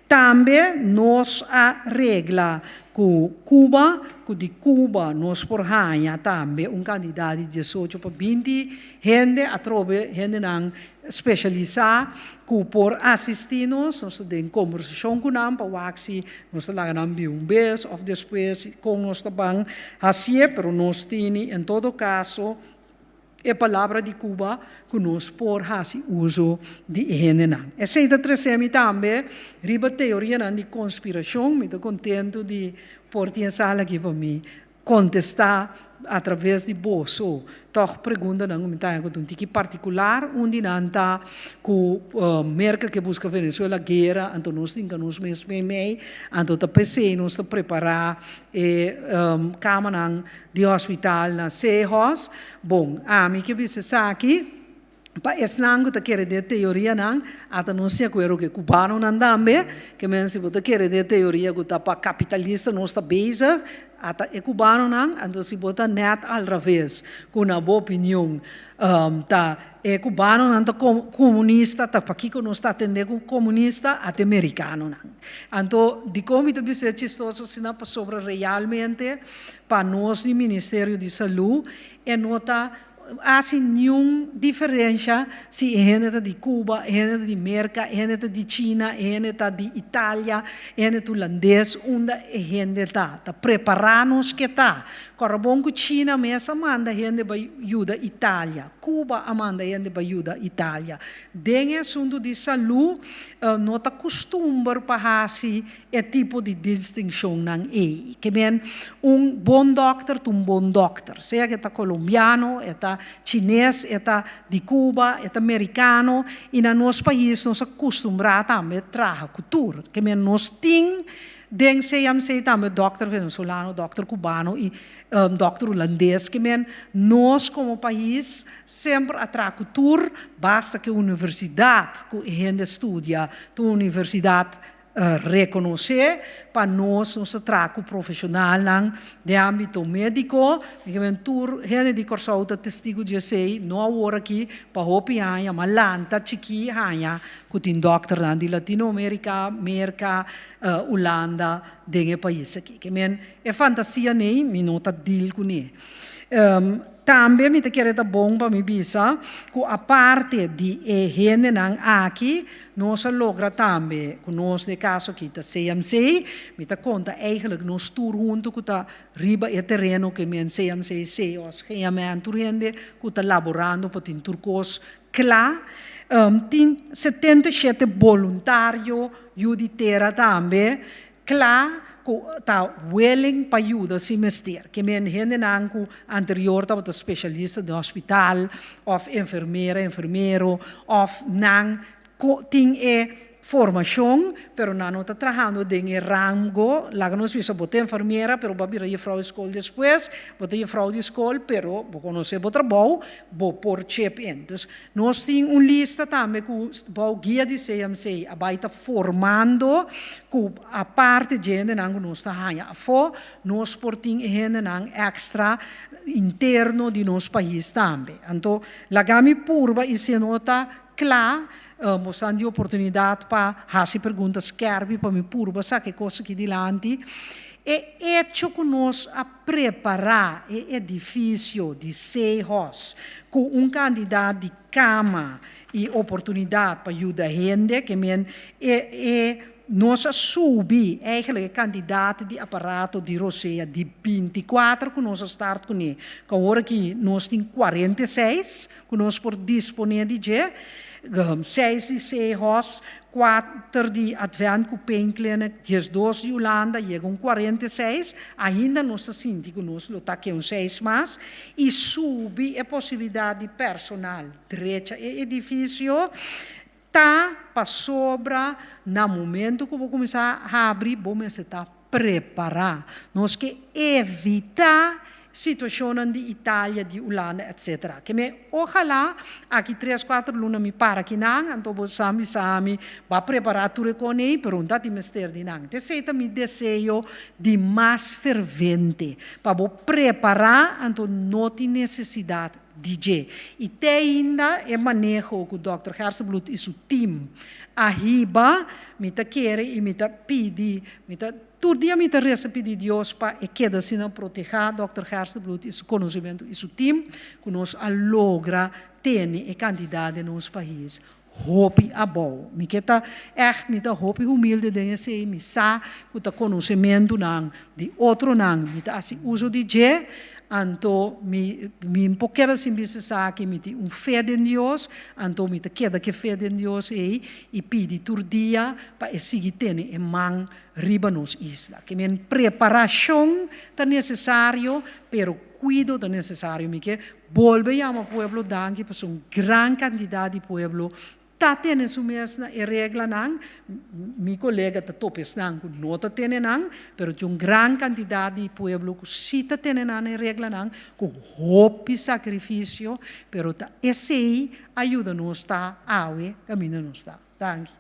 Tambe nos a regla ku Cuba, ku di Cuba nos por haña tambe un kantidat di diesocho pa binti hende, atrobe hendenan Spesialisá ku por asistí nos, nos ta den kombersashon ku nan pa wak si nos ta laga nan bin un bes òf despues kon nos ta ban hasié, pero nos tini en todo kaso e palabra di Cuba ku nos por hasi uso di e hendenan. Esei ta trese mi tambe riba teorianan di konspirashon, mi ta kontentu di por tin e sala aki pa mi Kontestá atraves di boso tòg preguntanan ku mi ta haña ku ta un tiki partikular. Un di nan ta ku Merka ke buska Venezuela guera, anto nos tin ka nos mes meimei, anto ta p'esei nos ta prepará e kamanan di hospital na Sehos. Bon, ami ke bisa esaki. Pa esnan ku ta kere den e teorianan, ata nos tin akuerdo ku e kubanonan tambe, ke men si bo ta kere den e teoria ku ta pa kapitalista nos ta bezig, ata e kubanonan, anto si bo ta nèt al raves ku na bo opinion ta e kubanonan ta komunista, ta pakiko nos ta atendé ku komunista, ata e merikanonan. Anto dikon mi ta bisa e chistoso asina? Pasobra realmente pa nos di Ministerio di Salú e no ta Hasi niun diferensha si e hende ta di Cuba, e hende ta di Merca, e hende ta di China, e hende ta di Italia, e hende ta Hulandes, unda e hende ta. Ta prepara nos ke ta. Kòrda bon ku China mes a manda hende bai yuda Italia, Cuba a manda hende bai yuda Italia. Den e asuntu di salú no ta kustumber pa hasi E tipo di distinshonnan ei. Ke men, un bon dòkter ta un bon dòkter, sea ku e ta kolombiano, e ta chines, e ta di Cuba, e ta merikano, i na nos pais nos a kustumbrá tambe traha ku tur. Ke men, nos tin den CMC tambe dòkter venezolano, dòkter kubano i dòkter hulandes. Ke men, nos komo pais semper a traha ku tur, basta ku e universidat ku e hende studia ta un universidat Rekonosé pa nos, nos ta traha ku profeshonalnan den ámbito médiko. Mi ke men tur hende di Kòrsou ta testigu di esei, no awor aki, pa hopi aña, ma lanta chikí haña ku tin dòkternan di Latinoamerika, Merka, Ulanda den e pais aki. Ke men e fantasia nei mi no ta deal kuné. Tambe mi ta kere ta bon pa mi bisa ku aparte di e hendenan aki, nos a logra tambe ku nos den e kaso aki ta CMC, mi ta konta eigenlijk nos tur huntu ku ta riba e tereno ke men CMC, CEOS, GMN, tur hende ku ta laborando pa tin tur kos kla. Tin 77 boluntario yu di tera tambe Kla ku ta willing pa yuda si mester. Ke men hendenan ku anterior tabata spesialista den hospital òf enfermera, enfermero òf nan ku tin e formashon pero nan no ta trahando den e rango, laga nos bisa bo ta enfermera pero bo a bira jefrou di skol despues, bo ta jefrou di skol pero bo konosé bo trabou, bo por chip in. Dus Nos tin un lista tambe ku bou guia di CMC a bai ta formando ku aparte dje hendenan ku nos ta haña afó, nos por tin e hendenan èkstra interno di nos pais tambe. Anto laga mi purba i si no ta kla bo san di oportunidat pa hasi pregunta skèrpi pa mi purba saka e kos aki dilanti. E echo ku nos a prepará e edifisio di Seahorse ku un kantidat di kama i oportunidat pa yuda hende, ke men e e. nos a subi eigenlijk e kantidat di aparato di rosea di 24 ku nos a start kuné, ku awor aki nos tin 46 ku nos por disponé di dje, 6 di Sehos, 4 di Advent ku Pain Clinic, 12 di Hulanda, yega un 46, ainda nos ta sinti ku nos lo ta ke un 6 mas, i subi e posibilidat di personal drecha e edifisio, ta pasobra na momento ku bo kuminsá habri bo mester ta prepará. Nos ke evitá situashonnan di Italia, di Hulanda etc. Ke me ojalá aki tres kuater luna mi para akinan anto bo sa bisa mi bo a prepará tur e kon ei pero un ta tin mester di nan. T'esei ta mi deseo di mas fervente pa bo prepará anto no tin nesesidat di dje. I te ainda e maneho ku dòkter Gerstenbluth i su tim a hiba, mi ta kere i mi ta pidi, mi ta, tur dia mi ta resa pidi Dios pa e keda asina protehá dòkter Gerstenbluth i su konosementu i su tim, ku nos a logra tene e kantidat den nos pais hopi abou. Mi ke ta ègt, mi ta hopi humilde den esei, mi sa ku ta konosementunan di otronan, mi ta hasi uso di dje, anto mi mi por keda sin bisa esaki, mi tin un fe den Dios, anto mi ta keda ku e fe den Dios ei i pidi tur dia pa e sigui tene e man riba nos isla. Ke men preparashon ta nesesario, pero kuido ta nesesario. Mi ke Bolbe yama pueblo danki pasobra un gran kantidat di pueblo ta tene su mes na e reglanan. Mi kolega ta topa esnan ku no ta tene nan, pero tin un gran kantidat di pueblo ku si ta tene nan na e reglanan ku hopi sakrifisio, pero ta esei a yuda nos ta awe kaminda nos ta. Danki.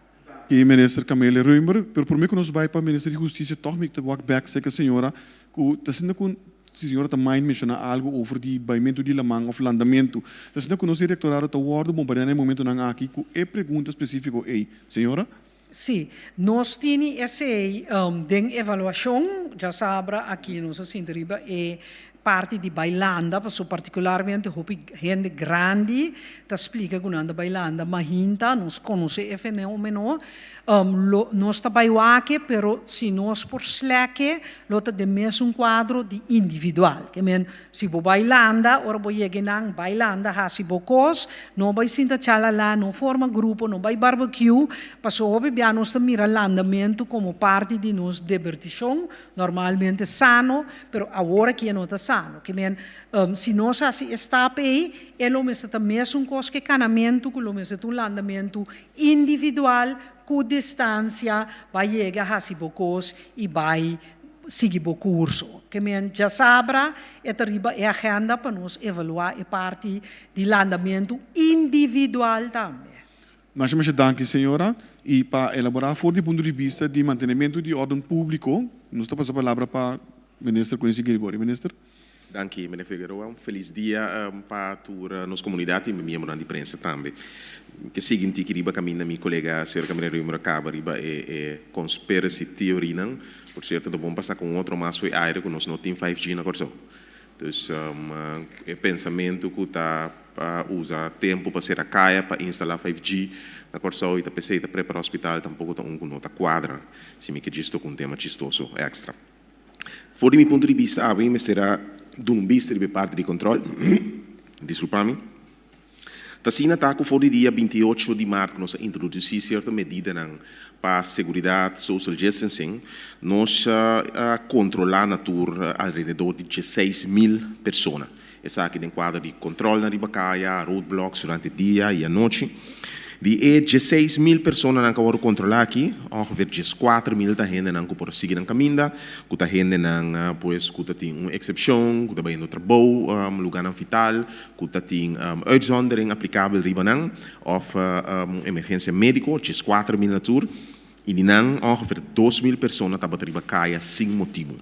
E Minister Camelia Römer, pero prome ku nos bai pa Minister di Hustisia tòg mi ta wak bèk serka señora ku ta sinta ku si señora ta mind menshoná algu over di baimentu di laman òf landamentu. Ta sinta ku nos direktorado ta wòrdu bombardeá na e momentunan aki ku e pregunta spesífiko ei. Señora? Sí, nos tini esei den evaluashon. Djasabra aki nos a sinta riba e parti di bai landa, pasobra partikularmente hopi hende grandi ta splika ku nan ta bai landa mahinta, nos konosé e fenomeno, lo nos ta bai wak-e, pero si nos por slèk-e lo ta den mesun kuadro di individual. Ke men, si bo bai landa, ora bo yega einan, bai landa hasi bo kos, no bai sinta chalala, no forma grupo, no bai barbecue, pasobra hopi bia nos ta mira landamentu komo parti di nos debertishon, Normalmente sano, pero awor aki e no ta sano. Ke men, si nos hasi e stap ei, e lo mester ta mesun kos ke kanamentu, ku lo mester ta un landamentu individual, ku distansia, bai yega hasi bo kos i bai sigui bo kurso. Ke men, djasabra e ta riba e agenda pa nos evaluá e parti di landamentu individual tambe. Masha masha danki señora. Y pa elabora for di punto di bista di mantenimento di orden publico, nos ta pasa palabra pa Minister Quincy Gregory. Minister. Danki, Meneer Figueroa. Un felis dia pa tur nos comunidad y mi miembronan di prensa tambe. Mi ke sigui un tiki riba caminda mi colega señor Caminero Römer a caba riba e conspiracy theorynan. Por cierto, ta bon pa saca un otro mas fo'i aire cu nos no tin 5G na Corsou. Dus e pensamentu ku ta pa usa tempu pa sera kaya pa instalá 5G na Kòrsou i ta p'esei ta prepará hospital tampoko ta un ku no ta kuadra, si mi ke djis toka un tema chistoso èkstra. For di mi punto di bista awe mi mester a duna un bista riba e parti di kòntròl, diskulpa mi. Ta asina ta ku for di dia 28 di mart ku nos a introdusí sierto medidanan pa seguridat, social distancing, nos a kontrolá na tur alrededor di 16.000 persona. Esaki den kuadro di kontrolnan riba kaya, roadblocks durante dia i anochi. Di e 16.000 personanan ku a wòrdu kontrolá aki, ongeveer 14.000 ta hendenan ku por a sigui nan kaminda, ku ta hendenan pues ku ta tin un eksepshon, ku ta bayendo trabou, lugánan vital, ku ta tin uitzondering aplikabel riba nan òf un emergensia médiko, 14.000 na tur, i di nan ongeveer 2.000 persona tabata riba kaya sin motibu,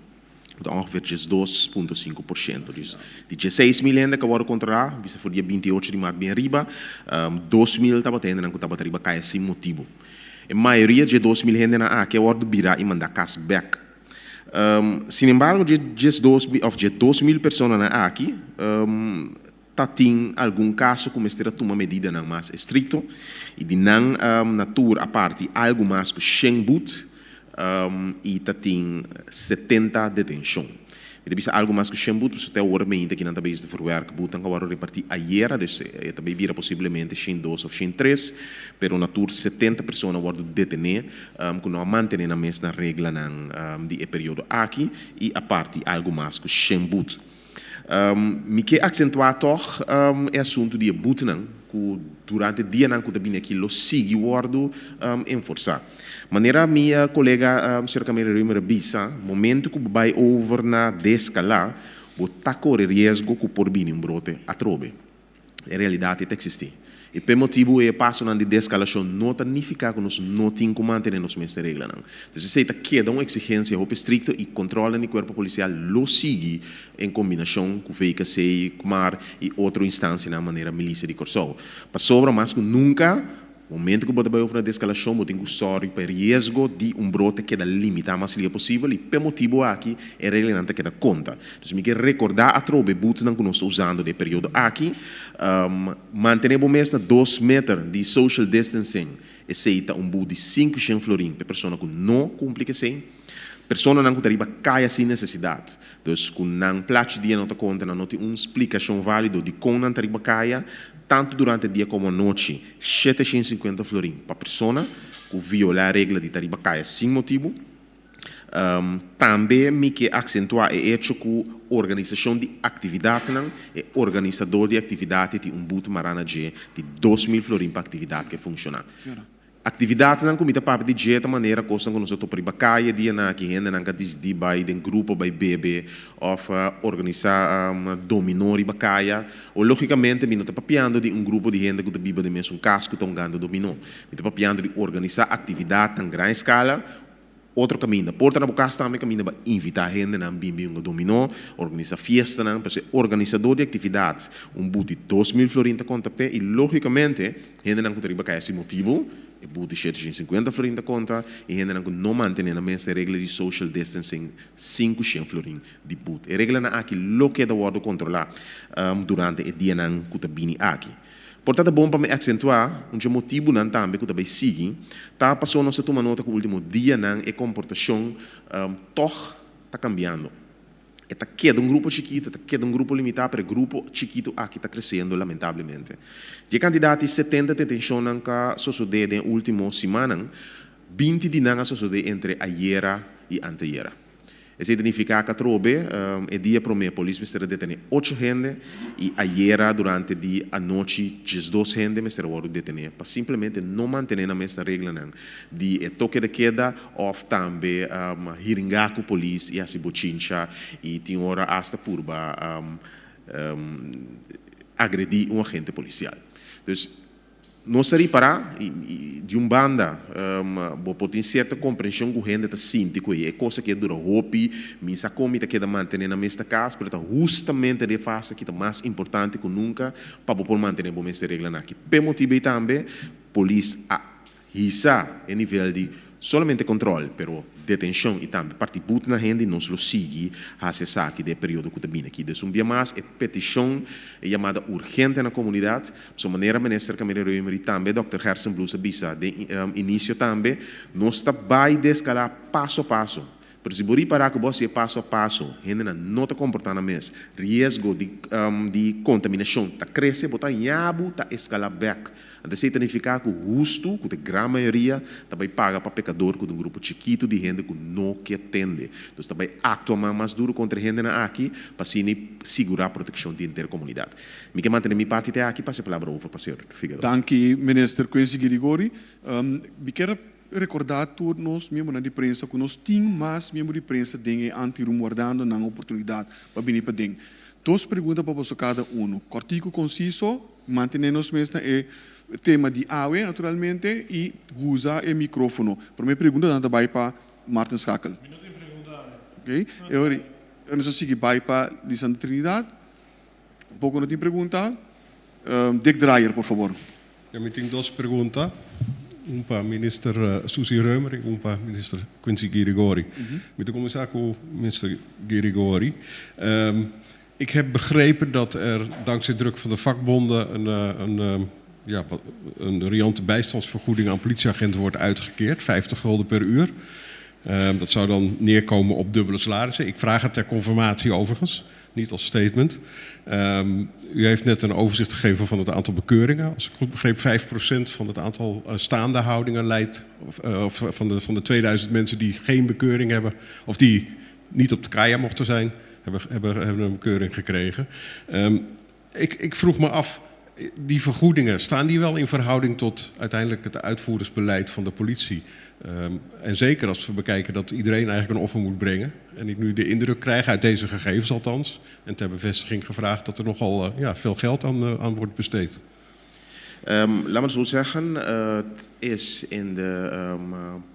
ku ta ongeveer 12.5%. Dus di 16.000 hende ku a wòrdu kontrolá, bisa for dia 28 di mart bin ariba, 2.000 tabata hendenan ku tabata riba kaya sin motibu. E mayoria dje 2.000 hendenan aki a wòrdu birá i mandá kas bèk. Sin embargo, dje 12 òf dje 2.000 personanan aki ta tin algun kaso ku mester a tuma medidanan mas estrikto i di nan na tur a parti algu mas ku shen but. I ta tin 70 detenshon. Mi ta bisa algu mas ku shen but, pasobra te awor meinta ki nan ta bezig ta verwerk butnan ku a wòrdu repartí ayera, dus e ta bay bira posiblemente 102 òf 103, pero na tur 70 persona a wòrdu detené ku no a mantené nan mes na reglanan di e periodo aki i a parti algu mas ku 100 but. Mi ke aksentuá tòg e asuntu di e butnan ku durante dianan ku ta bini aki lo sigui wòrdu enforsá. Manera mi kolega señor Camille Römer a bisa, momentu ku bo bai over na deskalá, bo ta kore riesgo ku por bini un brote atrobe. E realidat ei ta eksistí. I p'e motibu ei e pasonan di deskalashon no ta nifiká ku nos no tin ku mantené nos mes reglanan. Dus esei ta keda un eksigensia hopi estrikto i kòntròlnan di kuerpo polisial lo sigui en kombinashon ku VKC, KMAR i otro instansianan manera Milisia di Kòrsou. Pasobra mas ku nunka Momento ku bo ta bai over na deskalashon, bo tin ku sòru pa e riesgo di un brote keda limitá mas lihe posibel i p'e motibu aki e reglanan ta keda konta. Dus mi ke rekordá atrobe e butnan ku nos ta usando den e periodo aki, Mantené bo mes na 2 meter di social distancing, esei ta un but di 500 florin p'e persona ku no kumpli ku esei. Personanan ku ta riba kaya sin nesesidat, dus ku nan plachi dia no ta konta, nan no tin un splikashon válido dikon nan ta riba kaya, tantu durante dia komo anochi, 750 florin pa persona ku violá regla di ta riba kaya sin motibu. Tambe mi ke aksentuá e echo ku organisashon di aktividatnan, e organisador di aktividat tin un but mará na dje di 2000 florin pa aktividat ke funshoná. Aktividatnan ku mi ta papia di dje ta manera kosnan ku nos a topa riba kaya dianan aki, hendenan ka disidi bai den grupo bai bebe òf organisá dominó riba kaya. O lógikamente mi no ta papiando di un grupo di hende ku ta biba den mesun kas ku ta hungando dominó. Mi ta papiando di organisá aktividatnan gran eskala. Otro kaminda, por ta na bo kas tambe kaminda bo a invitá hendenan bin bin hunga dominó, organisá fiestanan, pero si e organisadó di aktividat un but di 2000 florin ta konta p'e i lógikamente hendenan ku ta riba kaya sin motibu e but di 750 florin ta konta i hendenan ku no mantené nan mes e regla di social distancing 500 florin di but. E reglanan aki lo keda wòrdu kontrolá durante e dianan ku ta bini aki. Por ta ta bon pa mi aksentuá un dje motibunan tambe ku ta bai sigui, ta paso nos ta tuma nota ku último dianan e komportashon tòg ta kambiando. E ta keda un grupo chikitu, e ta keda un grupo limitá, pero e grupo chikitu aki ta kresiendo lamentablemente. Di e kantidat di 70 detenshonnan ku a sosodé den e último simannan, 20 di nan a sosodé entre ayera i anteyera. Esei ta nifiká ku atrobe e dia promé polis mester a detené ocho hende i ayera durante di anochi 12 hende mester a wòrdu detené pa simplemente no mantené nan mes na reglanan di e toke de keda òf tambe hiringá ku polis i hasi bochincha i tin ora asta purba agredí un agente polisial. Dus. Nos ta ripará, di un banda, bo por tin sierto komprenshon ku hende ta sinti ku e kos aki a dura hopi, mi sa kon mi ta keda mantené nan mes ta kas, pero ta hustamente den e fase aki ta mas importante ku nunka pa bo por mantené bo mes e reglanan aki. P'e motibu ei tambe polis a hisa e nivel di solamente control, pero detencion y tambe parti but na hende y nos lo sigui haci esaki den e periodo cu ta bini aki. Dus un bia mas e peticion, e yamada urgente na comunidad, pasobra manera Minister Camille Römer y tambe Dòkter Gerstenbluth a bisa den inicio tambe, nos ta bay descala paso a paso. Pero si bo ripará ku bo hasié paso a paso, hendenan no ta komportá nan mes, riesgo di di kontaminashon ta krese, bo ta haña bo ta eskalá bèk. Anto esei ta nifiká ku hustu, ku ta e gran mayoria, ta bai paga pa pekador ku ta un grupo chikitu di hende ku no ke tende. Nos ta bai aktua man mas duru kontra e hendenan aki pa asina sigurá protekshon di henter komunidat. Mi ke mantené mi parti te aki, pasa e palabra over pa señor Figueroa. Danki, Minister Quincy Girigori. Mi kier Rekordá tur nos miembronan di prensa ku nos tin mas miembro di prensa den e antiroom wardando nan oportunidat pa bini paden. Dos pregunta pa boso kada unu. Kòrtiku konsiso, mantené nos mes na e tema di awe naturalmente i usa e mikrófono. Promé preguntanan ta bai pa Martin Schakel. Mi no tin pregunta awe. Oké. E ora nos a sigui bai pa Lisandra Trinidad. Tampoco no tin pregunta. Dick Drayer, por favor. Ja, mi tin dos pregunta. Un pa minister Suzy Römer y un pa minister Quincy Girigorie. Mi ta cuminsa cu minister Girigorie. Ik heb begrepen dat er dankzij druk van de vakbonden een, ja, een riante bijstandsvergoeding aan politieagenten wordt uitgekeerd, 50 gulden per uur. Dat zou dan neerkomen op dubbele salarissen. Ik vraag het ter confirmatie overigens, niet als statement. U heeft net een overzicht gegeven van het aantal bekeuringen. Als ik goed begreep, 5% van het aantal staande houdingen leidt, of van de 2000 mensen die geen bekeuring hebben, of die niet op de kaya mochten zijn, hebben een bekeuring gekregen. Ik vroeg me af, die vergoedingen, staan die wel in verhouding tot uiteindelijk het uitvoeringsbeleid van de politie? En zeker als we bekijken dat iedereen eigenlijk een offer moet brengen. En ik nu de indruk krijg, uit deze gegevens althans, en ter bevestiging gevraagd dat er nogal veel geld aan wordt besteed. Laat me zo zeggen, het is in de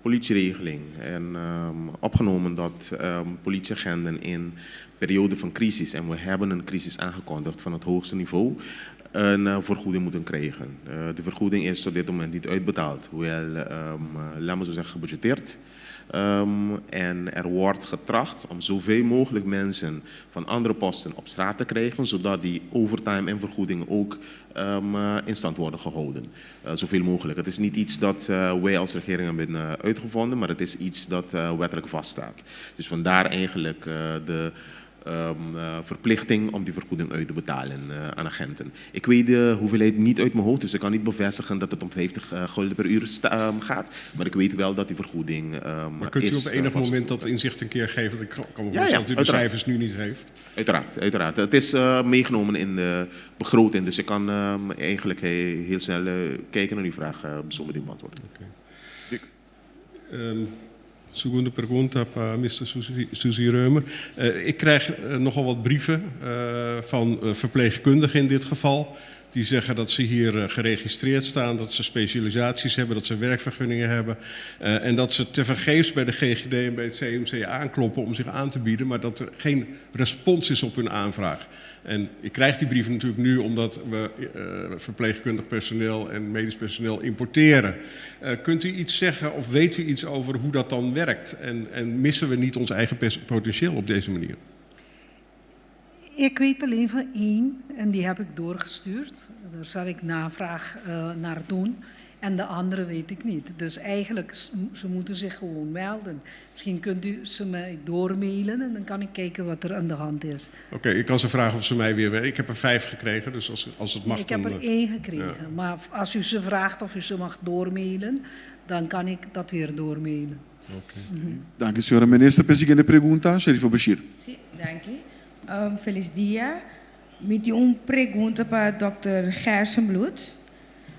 politieregeling en opgenomen dat politieagenten in periode van crisis, en we hebben een crisis aangekondigd van het hoogste niveau, een vergoeding moeten krijgen. De vergoeding is op dit moment niet uitbetaald, hoewel, laat me zo zeggen, gebudgeteerd. En er wordt getracht om zoveel mogelijk mensen van andere posten op straat te krijgen, zodat die overtime en vergoedingen ook in stand worden gehouden. Zoveel mogelijk. Het is niet iets dat wij als regering hebben uitgevonden, maar het is iets dat wettelijk vaststaat. Dus vandaar eigenlijk de verplichting om die vergoeding uit te betalen aan agenten. Ik weet de hoeveelheid niet uit mijn hoofd, dus ik kan niet bevestigen dat het om 50 gulden per uur gaat. Maar ik weet wel dat die vergoeding Maar kunt u is, op enig moment vastgevoerd. dat inzicht een keer geven? Ik kan me Ja, voorstellen ja, dat u de uiteraard. cijfers nu niet heeft. Uiteraard, uiteraard. Het is meegenomen in de begroting, dus ik kan eigenlijk heel snel kijken naar uw vraag zo meteen beantwoorden. Oké. Segunda pregunta para Mr. Suzy Römer. Ik krijg nogal wat brieven van verpleegkundigen in dit geval. Die zeggen dat ze hier geregistreerd staan, dat ze specialisaties hebben, dat ze werkvergunningen hebben. En dat ze tevergeefs bij de GGD en bij het CMC aankloppen om zich aan te bieden, maar dat er geen respons is op hun aanvraag. En ik krijg die brieven natuurlijk nu omdat we verpleegkundig personeel en medisch personeel importeren. Kunt u iets zeggen of weet u iets over hoe dat dan werkt? En missen we niet ons eigen potentieel op deze manier? Ik weet alleen van één en die heb ik doorgestuurd. Daar zal ik navraag naar doen. En de andere weet ik niet. Dus eigenlijk, ze moeten zich gewoon melden. Misschien kunt u ze mij doormailen en dan kan ik kijken wat er aan de hand is. Oké, ik kan ze vragen of ze mij weer... Ik heb er 5 gekregen, dus als het mag... Ik heb dan, er 1 gekregen. Ja. Maar als u ze vraagt of u ze mag doormailen, dan kan ik dat weer doormailen. Oké. Dank u, senhora minister. Presidente pregunta, Sherifa Bashir. Sí, dank u. Feliz dia. Mi tin un pregunta pa Dr. Gerstenbluth.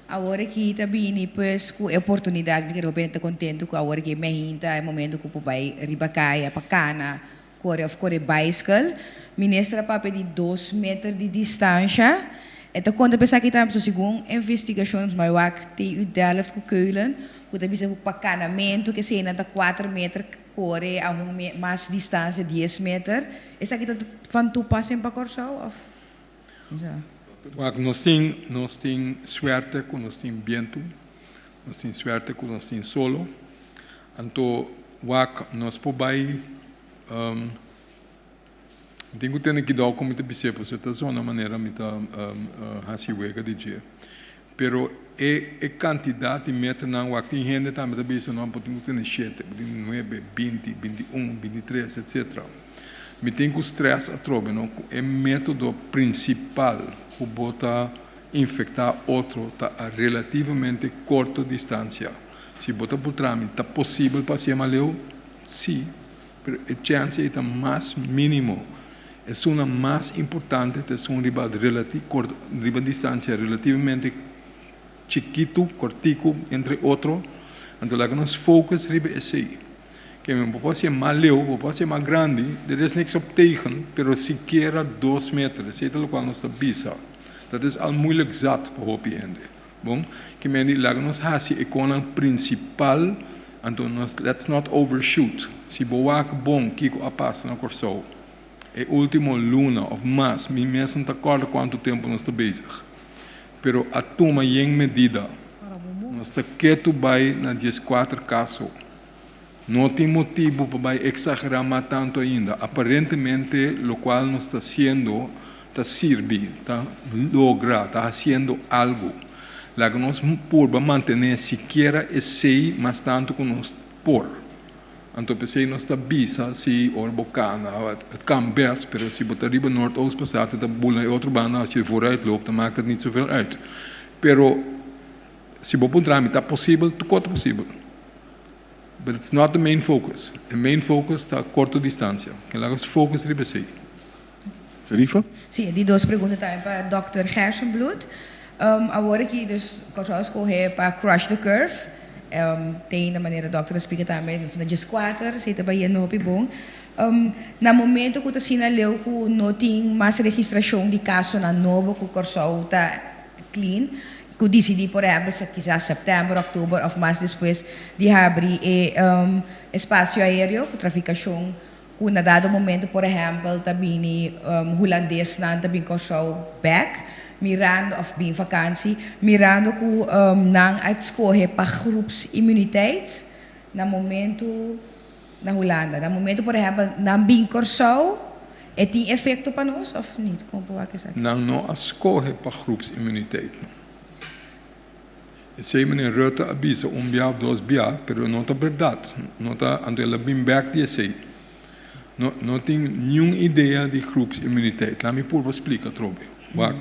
Awor aki tambe, pues, ku e oportunidat, mi ta kontentu ku awor aki mainta, e momento ku por bai riba kaya, pa kana, kore òf kore baiskel. Minister a papia di 2 meter di distansia. Anto, kon pensa ku tambe, segun investigashon, mas wak TU Delft ku Keulen, ku tambe sa pa kanamentu, ku esei ta 4 meter kore a un mas distansia 10 meter. Esaki ta van toepassing pa Kòrsou òf? Ja. Wak, nos tin suerte ku nos tin bientu, nos tin suerte ku nos tin solo. Anto, wak, nos por bai, tin ku tene kuidou ku mi ta bis'é, pasobra ta zona manera mi ta hasi wega di dje. Pero e kantidat di meternan, wak, tin hende tambe ta bisa, no, tin ku tene 7, tin 9, 20, 21, 23, etc. Mi tin ku stress atrobe, no? E método prinsipal ku bo ta infektá otro ta a relativamente korto distansia. Si bo ta puntra mi, ta posibel pa hasié mas leu? Si, pero e chèns ta mas mínimo. E un mas importante, ta un riba relativo riba distansia relativamente chikitu, kòrtiku, entre otro. Anto, laga nos focus riba esei. Ke men por ser mas leu, por ser mas grandi, er is niks op tegen, pero sikiera 2 meter, esei ta loke nos ta bisa. Dat is al moeilijk zat pa hopi hende. Bon, ke men laga nos hasi e kos prinsipal, anto nos let's not overshoot. Si bo wak bon kiko a pasa na Kòrsou. E último luna òf mas, mi mes no ta kòrda kuantu tempu nos ta bezig. Pero a tuma yen medida. Nos ta ketu bai na 14 kaso. No tin motibu pa bai eksagerá mas tantu ainda. Aparentemente, loke nos ta hasiendo, ta sirbi, ta logra, ta hasiendo algu. Laga nos por mantené sikiera esei mas tantu ku nos por. Anto p'esei nos ta bisa si ora bo kana, het kan best, pero si bo ta riba Noordoost Passat e ta bula e otro banda, als je vooruit loopt dan maakt het niet zoveel uit. Pero si bo puntra mi ta posibel, tur kos ta posibel. But it's not the main focus. E main focus ta korto distansia. Ke laga nos focus riba esei. Sharifa? Sí, e di dos pregunta tambe pa dòkter Gerstenbluth. Awor aki dus Kòrsou a skohe pa crush the curve. Te ainda manera dòkter a splika tambe nos ta na djeskuater, esei ta bayendo hopi bon. Na momento ku ta asina leu ku no tin mas registrashon di kasonan nobo ku Kòrsou ta clean, ku disidí por ehèmpel kisas sèptèmber, òktober òf mas despues di habri e espasio aéreo ku trafikashon ku na dado momento por ehèmpel ta bini hulandesnan ta bin Kòrsou bèk mirando òf bin vakansi mirando ku nan a skohe pa groepsimmuniteit na momento na Hulanda. Na momento por ehèmpel nan bin Kòrsou e tin efekto pa nos òf nit? Kon por wak esaki? Nan no a skohe pa groepsimmuniteit no. Esei meneer Rutte a bisa un bia of dos bia, pero no ta berdad. No ta, anto el a bin bek di esei. No, no tin niun idea di groepsimmuniteit. Laat mi purba splika atrobe. Wak,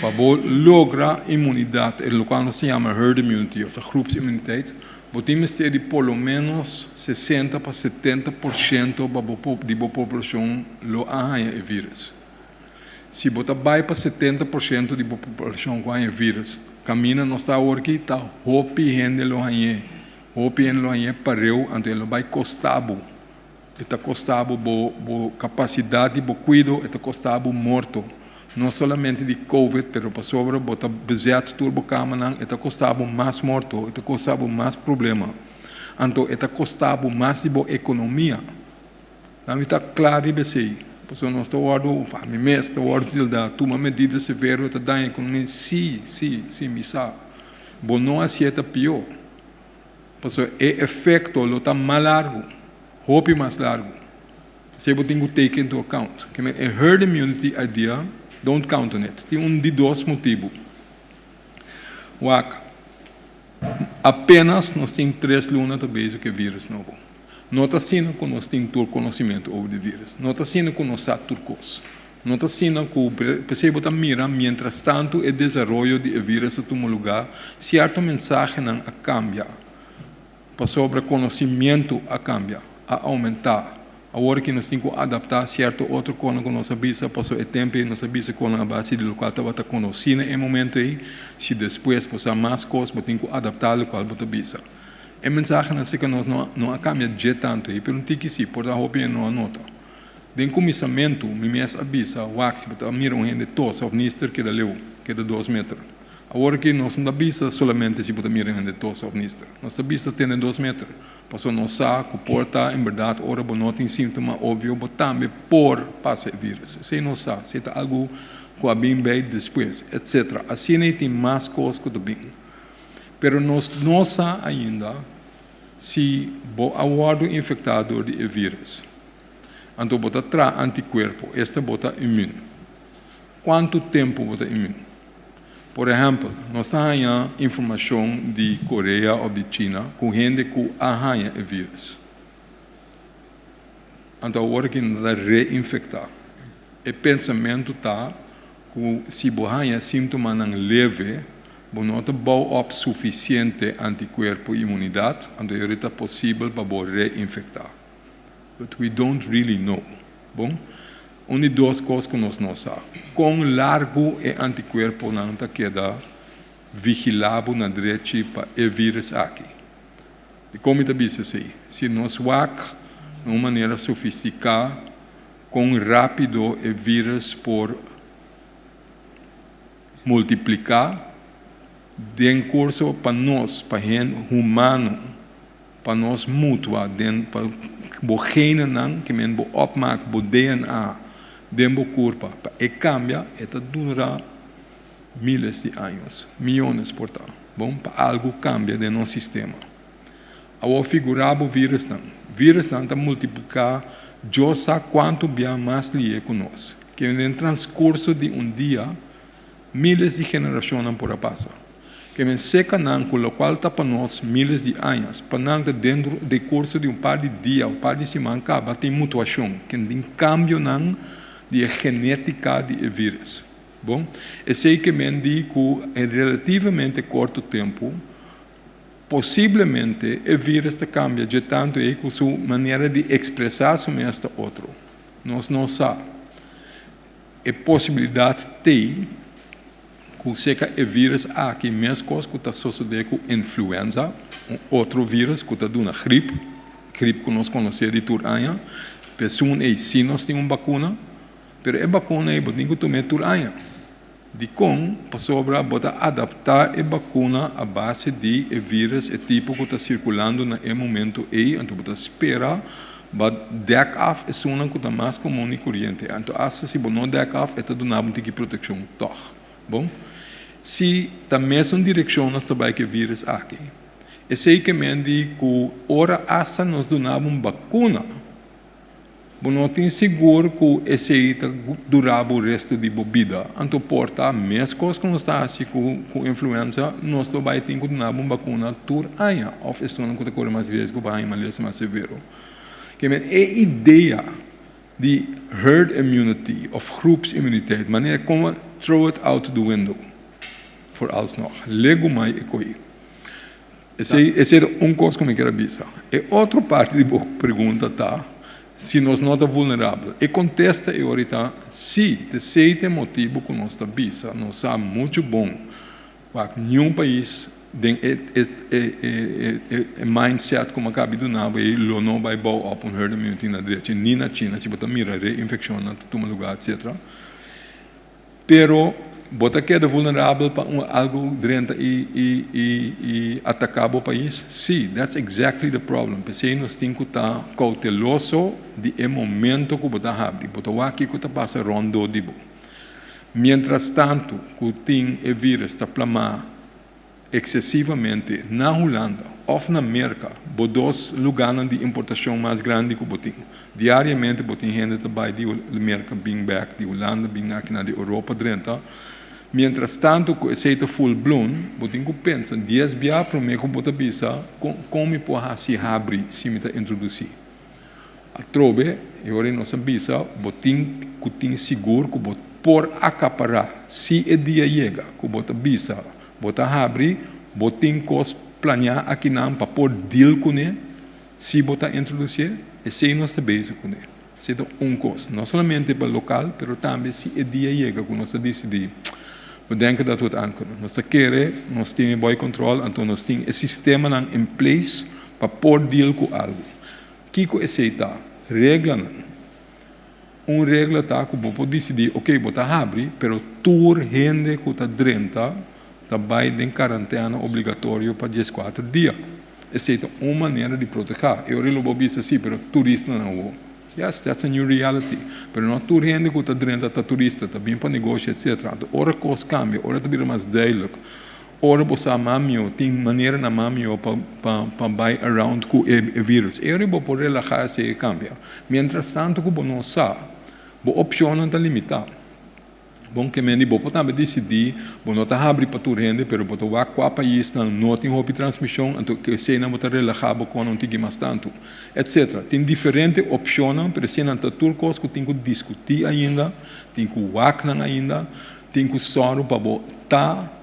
pa bo logra inmunidad, e lokual nos ta yama herd immunity of ta groepsimmuniteit, bo tin mester di por lo menos 60 pa 70% pa bo di bo poblacion lo a haña e virus. Si bo ta bai pa 70% di bo populashon ku haña vírus, kaminda nos ta awor aki, ta hopi hende lo hañ'é. Hopi hende lo hañ'é pareu, anto e lo bai kosta bo. E ta kosta bo bo bo kapasidat di bo kuido, e ta kosta bo morto. No solamente di covid, pero pasobra bo ta bezet tur bo kamanan, e ta kosta bo mas morto, e ta kosta bo mas problema. Anto e ta kosta bo mas di bo ekonomia. Nan mi ta kla riba esei, pasobra nos ta wòrdu, òf ami mes ta wòrdu tilda, tuma medida severo ta daña ekonomia. Sí, sí, sí, mi sa. Bo no hasié ta pió, pasobra e efekto lo ta mas largu, hopi mas largu. Esei bo tin ku take into account. Ke men e herd immunity idea, don't count on it. Tin un di dos motibu. Wak, apenas nos tin tres luna ta bezig ku e virus nobo. No ta asina ku nos tin tur konosimentu over di vírus. No ta asina ku nos sa tur kos. No ta asina ku, p'esei bo ta mira mientrastantu e desaroyo di e vírus a tuma lugá, sierto mensahenan a kambia, pasobra konosimentu a kambia, a oumentá. Awor ki nos tin ku adaptá sierto otro konan ku nos a bisa, pasobra e tempu ei nos a bisa konan a base di lokual tabata konosí na e momentu ei. Si despues bo sa mas kos, bo tin ku adaptá lokual bo ta bisa. E mensahenan si ku nos no no a kambia dje tantu ei, pero un tiki si, por ta hopi hende no a nota. Den kuminsamentu mi mes a bisa, Wak, si bo ta mira un hende tosa òf nister, keda leu, keda dos meter. Awor aki nos no ta bisa solamente si bo ta mira un hende tosa òf nister. Nos ta bisa tene dos meter, pasobra nos sa ku por ta en bèrdat ora bo no tin síntoma opvio bo tambe por pasa e vírus. Esei nos sa, esei ta algu ku a bin bei despues, etcetera. Asina ei tin mas kos ku ta bin. Pero nos no sa ainda si bo a wòrdu infektá dor di e vírus. Anto bo ta traha antikuerpo, esta bo ta imün. Kuantu tempu bo ta imün? Por ehèmpel, nos ta haña informashon di Korea òf di China ku hende ku a haña e vírus. Anto awor aki nan ta reinfektá. E pensamentu ta ku si bo haña síntomanan leve, bo no ta bou op sufisiente antikuerpo i imunidat, anto e ta posibel pa bo reinfektá. But we don't really know. Bon, un di dos kos ku nos no sa, kon largu e antikuerponan ta keda vigilá bo na drechi pa e vírus aki. Dikon mi ta bisa esei? Si nos wak na un manera sofistiká kon rápido e vírus por multipliká den kurso pa nos, pa hende humano, pa nos mutua den pa bo genenan, ke men bo opmaak bo DNA den bo kurpa pa e kambia, e ta dura miles di años, miyones por ta, bon, pa algu kambia den nos sistema. Awor figurá bo vírusnan. Vírusnan ta multipliká Dios sa kuantu bia mas lié ku nos. Ke den transkurso di un dia, miles di generashonnan por a pasa. Ke men seka nan ku lokual ta pa nos miles di añas, pa nan ta dentro di kurso di un par di dia o par di siman kaba tin mutuashon, ken tin kambionan di e genétika di e vírus. Bon, esei ke men di ku en relativamente korto tempu posiblemente e vírus ta kambia dje tantu ei ku su manera di ekspresá su mes ta otro. Nos no sa. E posibilidat t'ei ku seka e vírus aki meskos ku ta sosodé ku influenza, un otro vírus ku ta duna grip, grip ku nos konosé di tur aña. P'esun ei sí nos tin un bakuna, pero e bakuna ei bo tin ku tum'é tur aña. Dikon? Pasobra bo ta adaptá e bakuna a base di e vírus, e tipo ku ta sirkulando na e momentu ei, anto bo ta spera ba dèk af esunnan ku ta mas komun i kuriente. Anto asta si bo no dèk af e ta duna bo un tiki protekshon tòg. Bon, si ta mesun direkshon nos ta bai ku e vírus aki, esei ke men di ku ora asta nos duna bo un bakuna, Bo no tin sigur ku esei ta dura bo restu di bo bida. Anto por ta meskos ku nos ta hasi ku ku influenza, nos lo bai tin ku duna bo un bakuna tur aña òf esunnan ku ta kore mas riesgo pa haña malesa mas severo. Ke men e idea di herd immunity òf groepsimmuniteit, manera komo throw it out the window vooralsnog. Legumai e koi. Esei esei ta un kos ku mi kier a bisa. E otro parti di bo pregunta ta si nos no ta vulnerabel. E kontesta e ora ta si. Ta esei ta e motibu ku nos ta bisa. Nos sa muchu bon wak niun pais den e e e e mindset ku mi a kabi duna bo ei lo no bai bou op un herd immunity na drechi ni na China si bo ta mira reinfekshonnan ta tuma luga etcetera. Pero bo ta keda vulnerabel pa un algu drenta i i i i ataká bo pais? Sí, that's exactly the problem. P'esei nos tin ku ta kouteloso di e momento ku bo ta habri. Bo ta wak kiko ta pasa rondó di bo. Miéntras tantu ku tin e vírus ta plamá eksesivamente na Hulanda òf na Merka, bo dos lugánan di importashon mas grandi ku bo tin. Diariamente bo tin hende ta bai di Merka bin bèk, di Hulanda bin aki na di Europa drenta. Miéntras tantu ku esei ta full blown, bo tin ku pensa dies bia promé ku bo ta bisa kon kon mi por hasi habri si mi ta introdusí. Atrobe, e ora ei nos a bisa, bo tin ku tin sigur ku bo por akapará si e dia yega ku bo ta bisa bo ta habri, bo tin kos planeá akinan pa por deal kuné si bo ta introdusié, esei nos ta bezig kuné. Esei ta un kos, no solamente pa lokal, pero tambe si e dia yega ku nos ta disidí, we denken dat we het aankunnen. Nos ta kere nos tin e bòi kòntròl, anto nos tin e sistemanan in place pa por deal ku algu. Kiko esei ta? Reglanan. Un regla ta ku bo por disidí, oke, bo ta habri, pero tur hende ku ta drenta ta bai den karantena obligatorio pa dieskuater dia. Esei ta un manera di protehá. E ora lo bo bisa, sí, pero turistanan awor. Yes, that's a new reality. Pero no tur hende ku ta drenta ta turista, ta bin pa negoshi, etcetera. Anto ora kos kambia, ora ta bira mas duidelijk, Ora bo sa mas mihó, tin maneranan mas mihó pa pa pa bai around ku e e virus. E ora bo por relahá si e kambia. Miéntras tantu ku bo no sa, bo opshonnan ta limitá. Bon ke men di bo por tambe disidí, bo no ta habri pa tur hende, pero bo ta wak kua paisnan no tin hopi transmishon, anto ku eseinan bo ta relahá bo kònde un tiki mas tantu, etcetera. Tin diferente opshonnan, pero eseinan ta tur kos ku tin ku diskutí ainda, tin ku wak nan ainda, tin ku sòru pa bo ta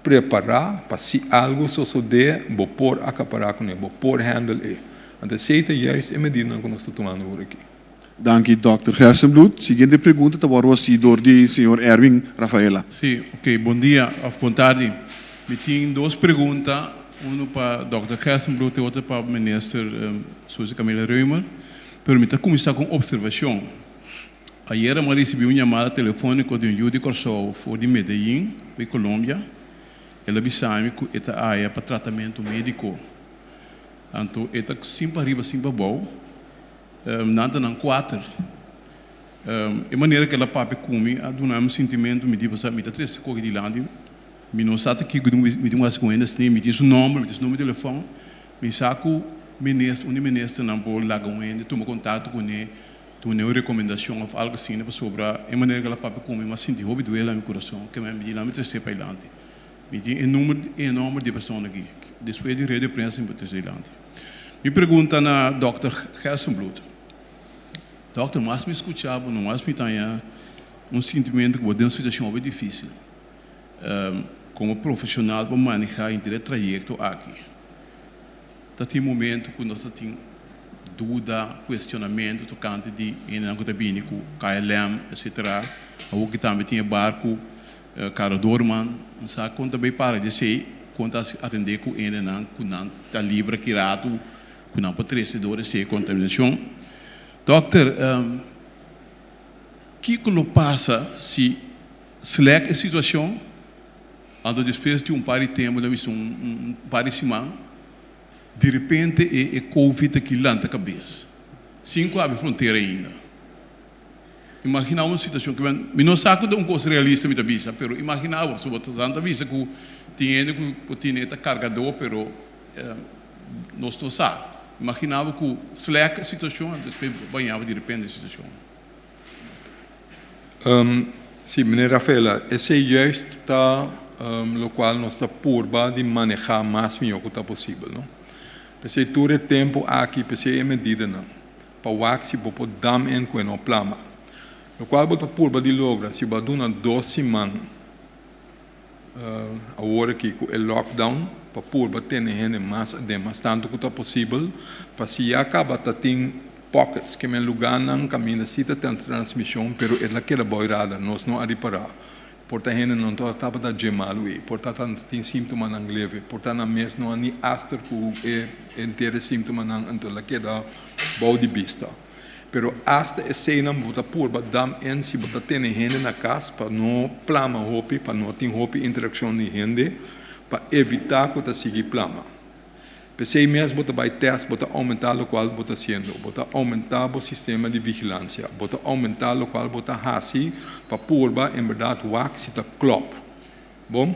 Prepará pa si algu sosodé bo por akapará kuné, bo por handle e. Anto esei ta juist e medidanan ku nos ta tumando awor aki. Danki Dòkter Gerstenbluth. Siguiente pregunta ta wòrdu hasí dor di señor Erwin Rafaela. Sí, ok, bon dia of bon tardi. Mi tin dos pregunta, unu pa Dòkter Gerstenbluth e otro pa Minister Suzy Camilla Römer. Pero mi ta kuminsá ku un opservashon. Ayera mi a risibí un yamada telefóniko di un yu di Kòrsou for di Medellín, di Colombia. El a bisa mi ku e ta aya pa tratamentu médiko. Anto e ta sin pa riba sin pa bou. Nan ta nan kuater. E manera ku el a papia ku mi a duna mi un sintimentu, mi di pasá mi ta trese koki dilanti, mi no sa ta kiko mi tin ku hasi ku hende asina, mi tin su nòmber, mi tin su numero di telefòn, mi sa ku minister, un di ministernan por laga un hende tuma kontakto kuné. Duna un rekomendashon òf algu asina pasobra e manera ku el a papia ku mi, mi a sinti hopi duel na mi kurason. Ke mi di, Lami tres'é pa dilanti. Mi tin e number e nomber di e persona aki. Despues di rueda di prensa mi por trese dilanti. Mi pregunta na dòkter Gerstenbluth. Dòkter, mas mi skucha bo, no mas mi ta haña un sintimentu ku bo den un situashon hopi difísil. Komo profeshonal bo manehá henter e trayekto aki. Ta tin momento ku nos ta tin duda, kuestionamentu tokante di hendenan ku ta bini ku KLM etcetera. Awor ki tambe tin e barku Caro Doorman. No sa kon ta bay para di esey, kon ta atende ku hendenan ku nan ta libra ki ratu ku nan por trese dor esey kontaminashon. Dòkter, kiko lo pasa si slèk e situashon? Anto despues di un par di tempu, nan bisa un par di siman, di repente e e covid aki lanta kabes, sin ku habri frontera ainda. Imagina un situashon ku mi no sa ku ta un kos realista mi ta bisa, pero imagina bo, pasobra bo ta bisa ku tin hende ku tene ta kargadó, pero nos no sa. Imagina bo ku slèk e situashon, anto despues baña bo di repente e situashon. Sí, meneer Rafaela, esei juist ta locual nos ta purba di maneha mas miho cu ta posibel, no? P'esei tur e tempo aki, p'esei e medidanan, pa wak si bo por dam en cu e no plama. Locual bo ta purba di logra si bo a duna dos siman awor aki cu e lockdown, pa purba tene hende mas aden, mas tanto cu ta posibel, pa si ya caba ta tin Pockets, ke men lugánan kaminda si ta ten transmishon, pero e la keda bou radar, nos no a ripará. Por ta hende no ta tabata dje malu ei, por ta ta tin síntomanan leve, por ta nan mes no a ni aster ku e henter e síntomanan, anto la keda bou di bista. Pero asta eseinan bo ta purba dam en si bo ta tene hende na kas pa no plama hopi, pa no tin hopi interakshon di hende, pa evitá ku ta sigui plama. P'esei mes bo ta bai tèst, bo ta oumentá lokual bo ta hasiendo, bo ta oumentá bo sistema di vigilansia, bo ta oumentá lokual bo ta hasi pa purba en bèrdat wak si ta klòp. Bon,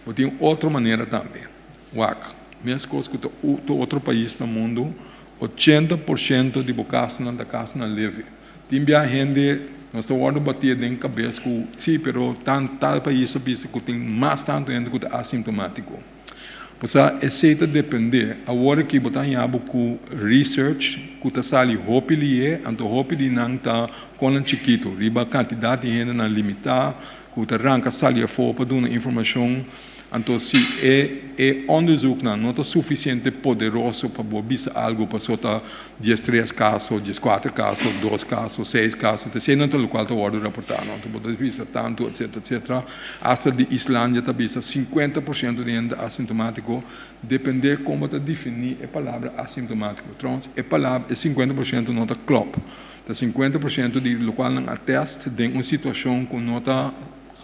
bo tin otro manera tambe. Wak, meskos ku ta tur otro pais na mundu, 80% di bo kasnan ta kasnan leve. Tin bia hende nos ta wòrdu batié den kabes ku si, pero tan tal pais a bisa ku tin mas tantu hende ku ta asintomátiko. Pasobra esei ta dependé. Awor aki bo ta haña bo ku research ku ta sali hopi lié, anto hopi di nan ta konan chikitu riba kantidat di hendenan limitá ku ta ranka sali afó pa duna informashon. Anto si e e onderzoeknan no ta sufisiente poderoso pa bo bisa algu pasobra ta diestres kaso, dieskuater kaso, dos kaso, seis kaso, ta esei nan ta lokual ta wòrdu raportá no. Anto bo ta bisa tantu etcetera etcetera. Asta di Islandia ta bisa 50% di hende ta asintomátiko, dependé kon bo ta definí e palabra asintomátiko. Trouwens, e palabra, e 50% no ta klòp. Ta 50% di lokual nan a tèst den un situashon ku no ta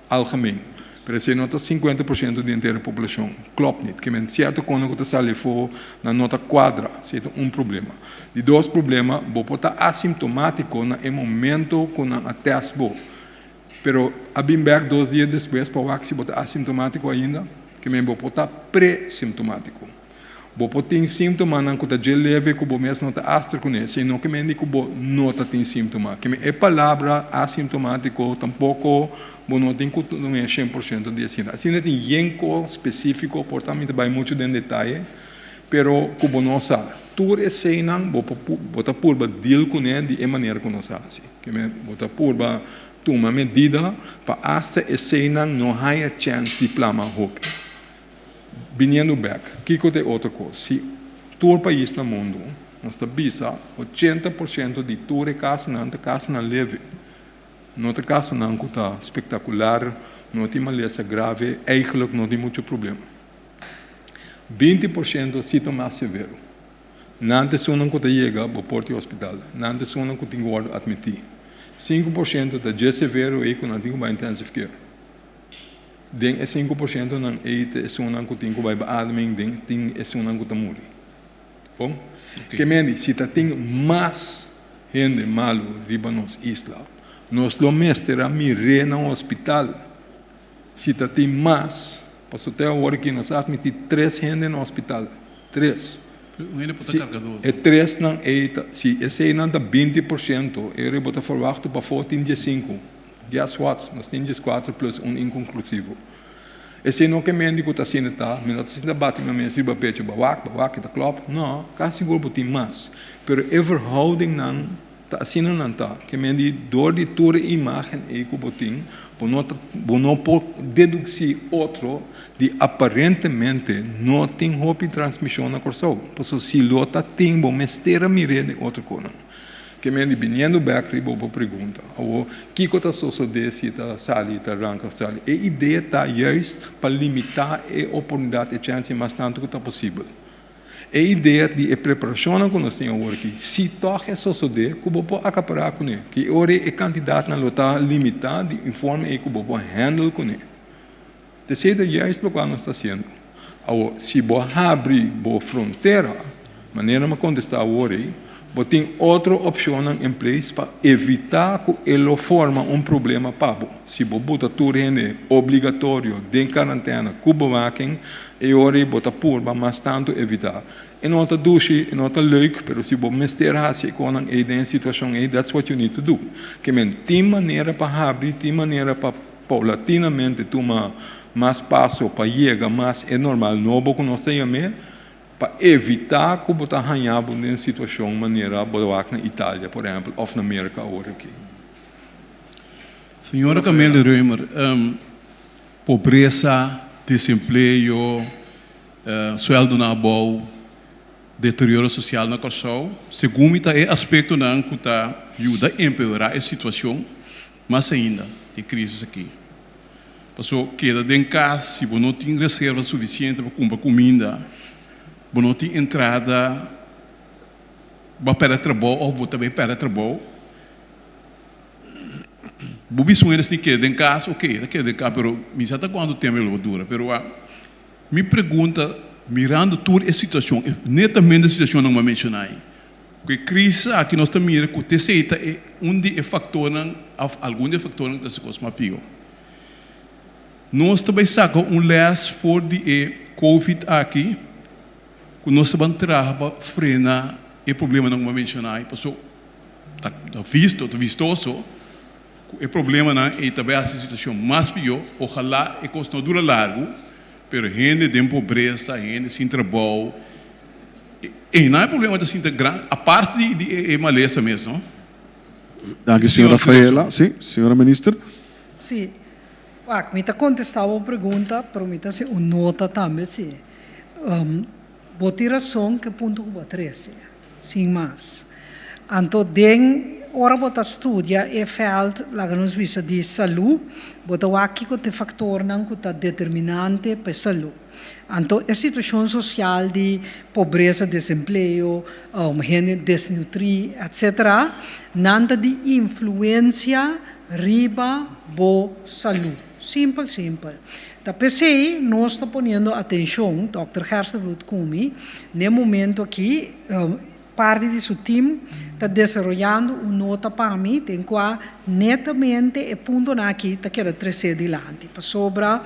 algemeen. Pero esei no ta 50% di henter e poblashon. Klòp nit. Ke men sierto kono ku ta sali afó nan no ta kuadra. Esei ta un problema. Di dos problema, bo por ta asintomátiko na e momento ku nan a tèst bo. Pero a bin bek dos dia despues pa wak si bo ta asintomátiko ainda, ke men bo por ta pre-simptomátiko. Bo por tin síntomanan ku ta dje leve ku bo mes no ta aster kuné, si no ke men di ku bo no ta tin síntoma. Ke men e palabra asintomátiko tampoko bo no tin ku tuma 100% di asina. Asina tin yen kos spesífiko, por ta mi ta bai muchu den detaye, pero ku bo no sa. Tur eseinan bo por bo ta purba deal kuné di e manera ku nos hasi. Ke men bo ta purba tuma medida pa asta eseinan no haña chèns di plama hopi. Biniendo bèk, kiko ta e otro kos? Si tur pais na mundu, nos ta bisa 80% di tur e kasonan ta kasonan leve. No ta kasonan ku ta spektakular, no tin malesa grave, eigelijk no tin muchu problema. 20% si ta mas severo. Nan ta esunnan ku ta yega bo por tin hospital. Nan ta esunnan ku tin ku wòrdu atmití. 5% ta dje severo ei ku nan tin ku bai intensive care. Den e 5% ei ta esunnan ku tin ku bai beademing, den tin esunnan ku ta muri. Bon? Ke mende, si ta tin mas hende malu riba nos isla, nos lo mester a mir'é na hospital. Si ta tin mas, pasobra te awor aki nos a atmití tres hende na hospital. Tres. Un hende por ta Si kargadó. e tresnan ei ta, si eseinan ta 20%, e ora bo ta ferwachtu pafó tin 15. Guess what? Nos tin 14 plus un inkonklusivo. Esei no ke men di ku ta asina ta, mi no ta sinta bati mi mes riba pecho, bo a wak, bo a wak, e ta klòp. No, kasi sigur bo tin mas. Pero e verhoudingnan ta asina nan ta. Ke men di dor di tur e imágen ei ku bo tin, bo no ta, bo no por deduksí otro di aparentemente no tin hopi transmishon na Kòrsou. Pasobra si lo ta tin, bo mester a mir'é den otro konan. Ke men di biniendo bek riba bo pregunta, awor kiko ta sosodé si ta sali, ta ranka sali? E idea ta juist pa limitá e oportunidat, e chèns mas tantu ku ta posibel. E idea di e preparashonnan ku nos tin awor aki, si tòg e sosodé ku bo por akapará kuné, ki ora e kantidatnan lo ta limitá di informe ei ku bo por handle kuné. Esei ta juist lokual nos ta hasiendo. Awor, si bo habri bo frontera, manera mi a kontestá awor ei, bo tin otro opshonnan en place pa evitá ku e lo forma un problema pa bo. Si bo buta tur hende obligatorio den karantena ku bewaking, e ora ei bo ta purba mas tantu evitá. E no ta dushi, e no ta leuk, pero si bo mester hasi e konan ei den e situashon ei, that's what you need to do. Ke men, tin manera pa habri, tin manera pa Paulatinamente tuma mas paso pa yega mas e normal nobo ku nos ta yam'é, pa evitá ku bo ta haña bo den situashon manera bo ta wak na Italia, por ehèmpel, òf na Merka awor aki. Señora Camille Römer, pobresa, desempleo, suèldonan abou, deterioro sosial na Kòrsou, segun mi ta e aspektonan ku ta yuda empeorá e situashon. Mas ainda, e crisis aki. Paso, keda den cas si bo no tin reserva suficiente pa cumpra cuminda, bo no tin entrada, bo a perde trabou of bo ta bay perde trabou, bo bisa un hende si keda den cas, ok, ta keda den cas, pero mi sa ta cuanto tempo lo dura. Pero wak, mi pregunta, mirando tur e situacion, netamente e situacionnan cu mi a menciona ayi, Ku e krísis aki nos ta mira ku t'esei ta e un di e faktornan òf algun di e faktornan ku ta hasi kos mas pió. Nos ta bai saka un lès for di e covid aki ku nos ta ban traha pa frena e problemanan ku mi a menshoná ei pasobra ta ta visto, ta vistoso ku e problemanan ei ta bai hasi e situashon mas pió. Ohalá e kos no dura largu pero hende den pobresa, hende sin trabou. Einan e problema ta sinta gran, aparte di di e malesa mes, no? Danki señor Rafaela. Si, señora minister. Si. Wak, mi ta contesta bo pregunta, pero mi ta haci un nota tambe si. Bo tin rason cu e punto cu bo a trece, sin mas. Anto den ora bo ta studia e veld, laga nos bisa, di salú, bo ta wak kico ta e factornan cu ta determinante pa e salú. Anto e situashon sosial di pobresa, desempleo, hende desnutrí, etc. Nan ta di influensia riba bo salú. Simpel, simpel. Ta p'esei nos ta poniendo atenshon, dòkter Gerstenbluth ku mi, n'e momento akí, parti di su tim ta desaroyando un nota pa mi den kua netamente e puntonan akí ta keda tresé dilanti. Pasobra.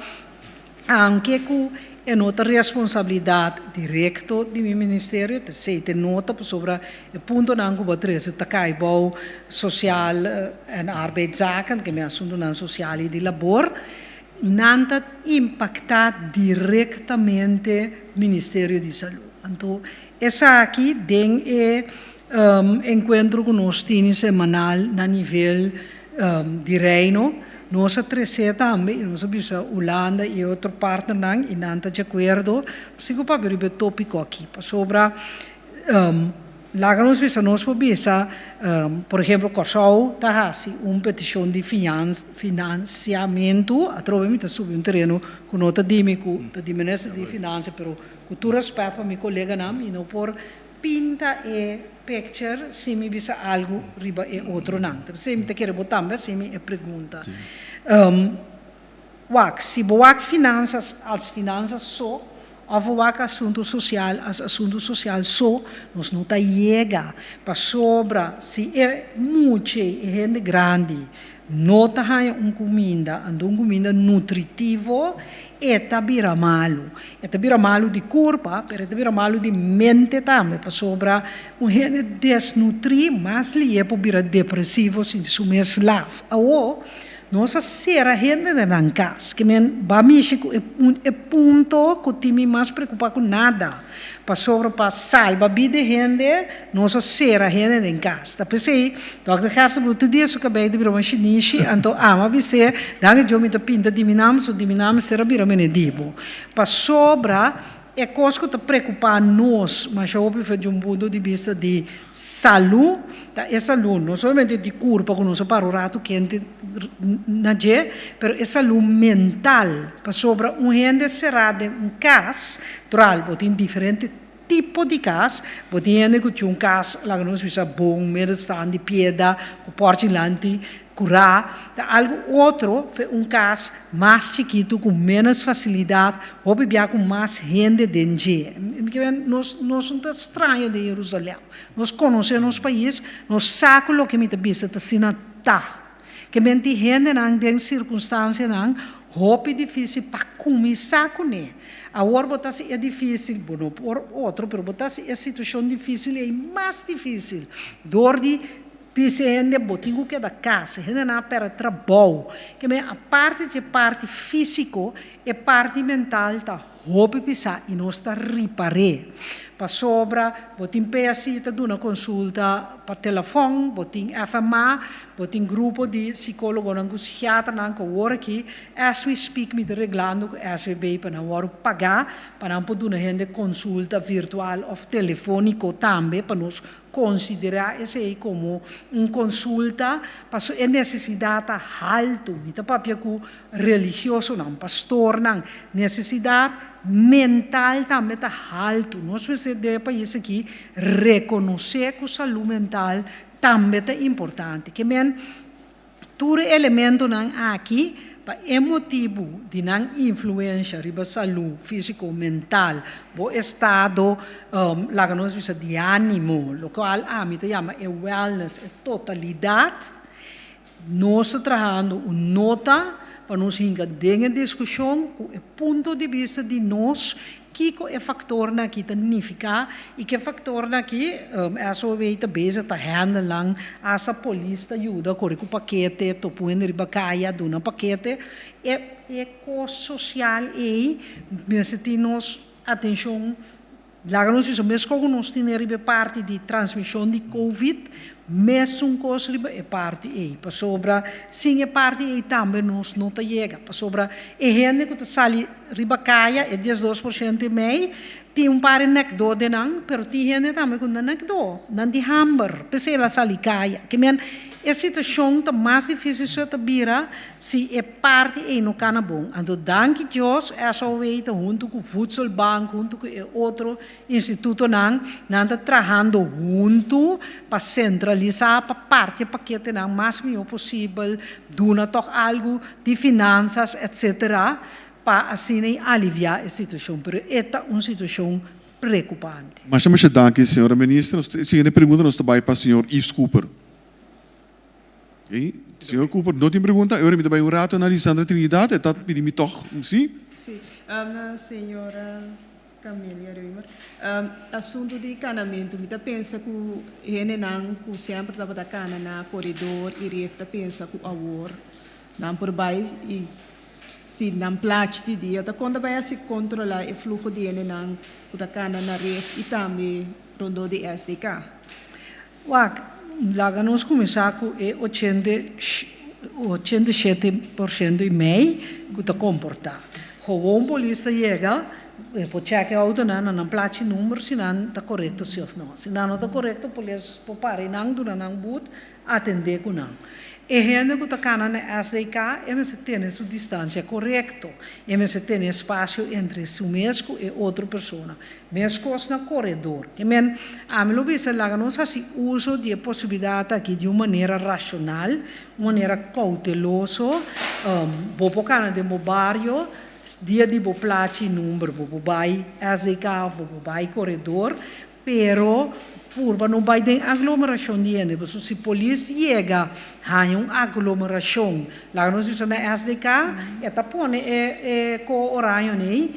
Aunke ku e no ta responsabilidat direkto di mi ministerio, ta esei ta e nota pasobra e puntonan ku bo a trese ta kai bou sosial en arbeidszaken, ke mi asuntunan sosial i di labor, nan ta impaktá direktamente Ministerio di Salú. Anto esaki den e enkuentro ku nos tini semanal na nivel di Reino, nos a tresé tambe i nos a bisa Hulanda i e otro partnernan i nan ta di akuerdo. Nos tin ku papia riba e tópiko aki pasobra laga nos bisa nos por bisa por ehemplo Kòrsou ta hasi un petishon di finansiamentu atrobe mi ta subi un tereno ku no ta di mi ku ta di minister di finansia pero ku tur rèspèt pa mi koleganan mi no por Pinta e picture si mi bisa algu riba e otronan. Ta p'esei mi ta kere bo tambe hasi mi e pregunta. Wak, si bo wak finansas als finansas so of bo wak asuntu sosial as asuntu sosial so, nos no ta yega. Pasobra si e mucha, e hende grandi no ta haña un kuminda, anto un kuminda nutritivo, e ta bira malu. E ta bira malu di kurpa, pero e ta bira malu di mente tambe, pasobra un hende desnutrí mas lié por bira depresivo sinti su mes laf. Awor, Nos a sera hende den nan kas. Ke men ba mishi ku e e punto ku tin mi mas preokupá ku nada. Pasobra pa salba bida di hende nos a sera hende den kas. Ta p'esei Dòkter Gerstenbluth tur dia su kabei ta bira mashinishi, anto amo a bis'é, Danki Dios mi ta pinta di mi nam, so di mi nam mester a bira mene di bo. Pasobra E kos ku ta preokupá nos masha hopi for di un punto di bista di salú ta e salú no solamente di kurpa ku nos a para un ratu kente na dje, pero e salú mental. Pasobra un hende será den un kas, tral bo tin diferente tipo di kas, bo tin hende ku tin un kas laga nos bisa bon, middenstand, di pieda, ku pòrchi lanti, Curá ta algu otro fe un cas mas chikitu cu menos facilidad, hopi bia cu mas hende den dje. Nos nos no ta straño den Jerusalem. Nos conoce nos pais, nos sa cu loke mi ta bisa ta asina ta. Ke men tin hendenan den circunstancianan hopi dificil pa cuminsa cune. Awor bo ta haci e dificil, bo no por otro, pero bo ta haci e situacion dificil ei mas dificil door di Bisa hende bo tin ku keda kas, hendenan a pèrdè trabou. Ke men aparte dje parti físiko, e parti mental ta hopi pisá i nos ta ripar'é. Pasobra bo tin PSI ta duna konsulta pa telefòn, bo tin FMA, bo tin grupo di sikólogonan ku sikiaternan ku awor aki as we speak mi ta reglando ku SVB pa nan wòrdu pagá pa nan por duna hende konsulta virtual òf telefóniko tambe pa nos Konsiderá esei komo un konsulta paso e nesesidat ta haltu. Mi ta papia ku religiosonan, pastornan. Nesesidat mental tambe ta haltu. Nos mester den e pais aki rekonosé ku salú mental tambe ta importante. Ke men Tur e elementonan aki pa e motibu di nan influensha riba salú físiko, mental, bo estado, laga nos bisa di ánimo, lokual ami ta yama e wellness, e totalidat. Nos ta trahando un nota pa nos hinka den e diskushon ku e punto di bista di nos Kiko e faktornan aki ta nifiká i ke faktornan aki SOW ta bezig ta handle nan, hasta polis ta yuda kore ku pakete, topu hende riba kaya duna pakete. E e kos sosial ei mester tin nos atenshon. Laga nos bisa meskos ku nos tene riba e parti di transmishon di covid, mesun kos riba e parti ei, pasobra sin e parti ei tambe nos no ta yega, pasobra e hende ku ta sali riba kaya, e 12% e mei, tin un par e nèkdó den nan, pero tin hende tambe ku no ta nèkdó, nan tin hamber, p'esei el a sali kaya. Ke men e situashon ta mas difísil so ta bira si e parti ei no kana bon. Anto danki Dios SOW ta huntu ku Voedselbank, huntu ku e otro Institutonan, nan ta trahando huntu pa sentralisá, pa parti e paketenan mas mihó posibel, duna tòg algu di finansas, etsetera, pa asina i aliviá e situashon. Pero e ta un situashon preokupante. Masha masha danki, señora Minister. Nos e siguiente pregunta nos ta bai pa señor Yves Cooper. Oké, señor Cooper no tin pregunta. E ora mi ta bai un rato na Lisandra Trinidad, e ta pidi mi tòg, si? Si, señora Camelia Römer, Asuntu di kanamentu, mi ta pensa ku hendenan ku semper tabata kana na koredor i ref ta pensa ku awor nan por bai i si nan plachi di dia ta kon ta bai hasi kontrolá e fluho di hendenan ku ta kana na ref i tambe rondó di SDK. Wak, laga nos kuminsá ku e 87% i mei ku ta komportá. Gewoon polis ta yega, e por chèk e outonan na nan plachi number si nan ta korekto si òf no. Si nan no ta korekto polis por para einan duna nan but atendé ku nan. E hende ku ta kana na SDK e mester tene su distansia korekto, e mester tene espasio entre su mes ku e otro persona. Meskos na koredor. Ke men, ami lo bisa laga nos hasi uso di e posibilidat aki di un manera rashonal, un manera kouteloso. Bo por kana den bo bario, dia di bo plachi number bo por bai SDK òf bo por bai koredor, pero purba no bai den aglomerashon di hende. Pasobra si polis yega haña un aglomerashon, laga nos bisa na SDK, e ta pone e ko oraño nei.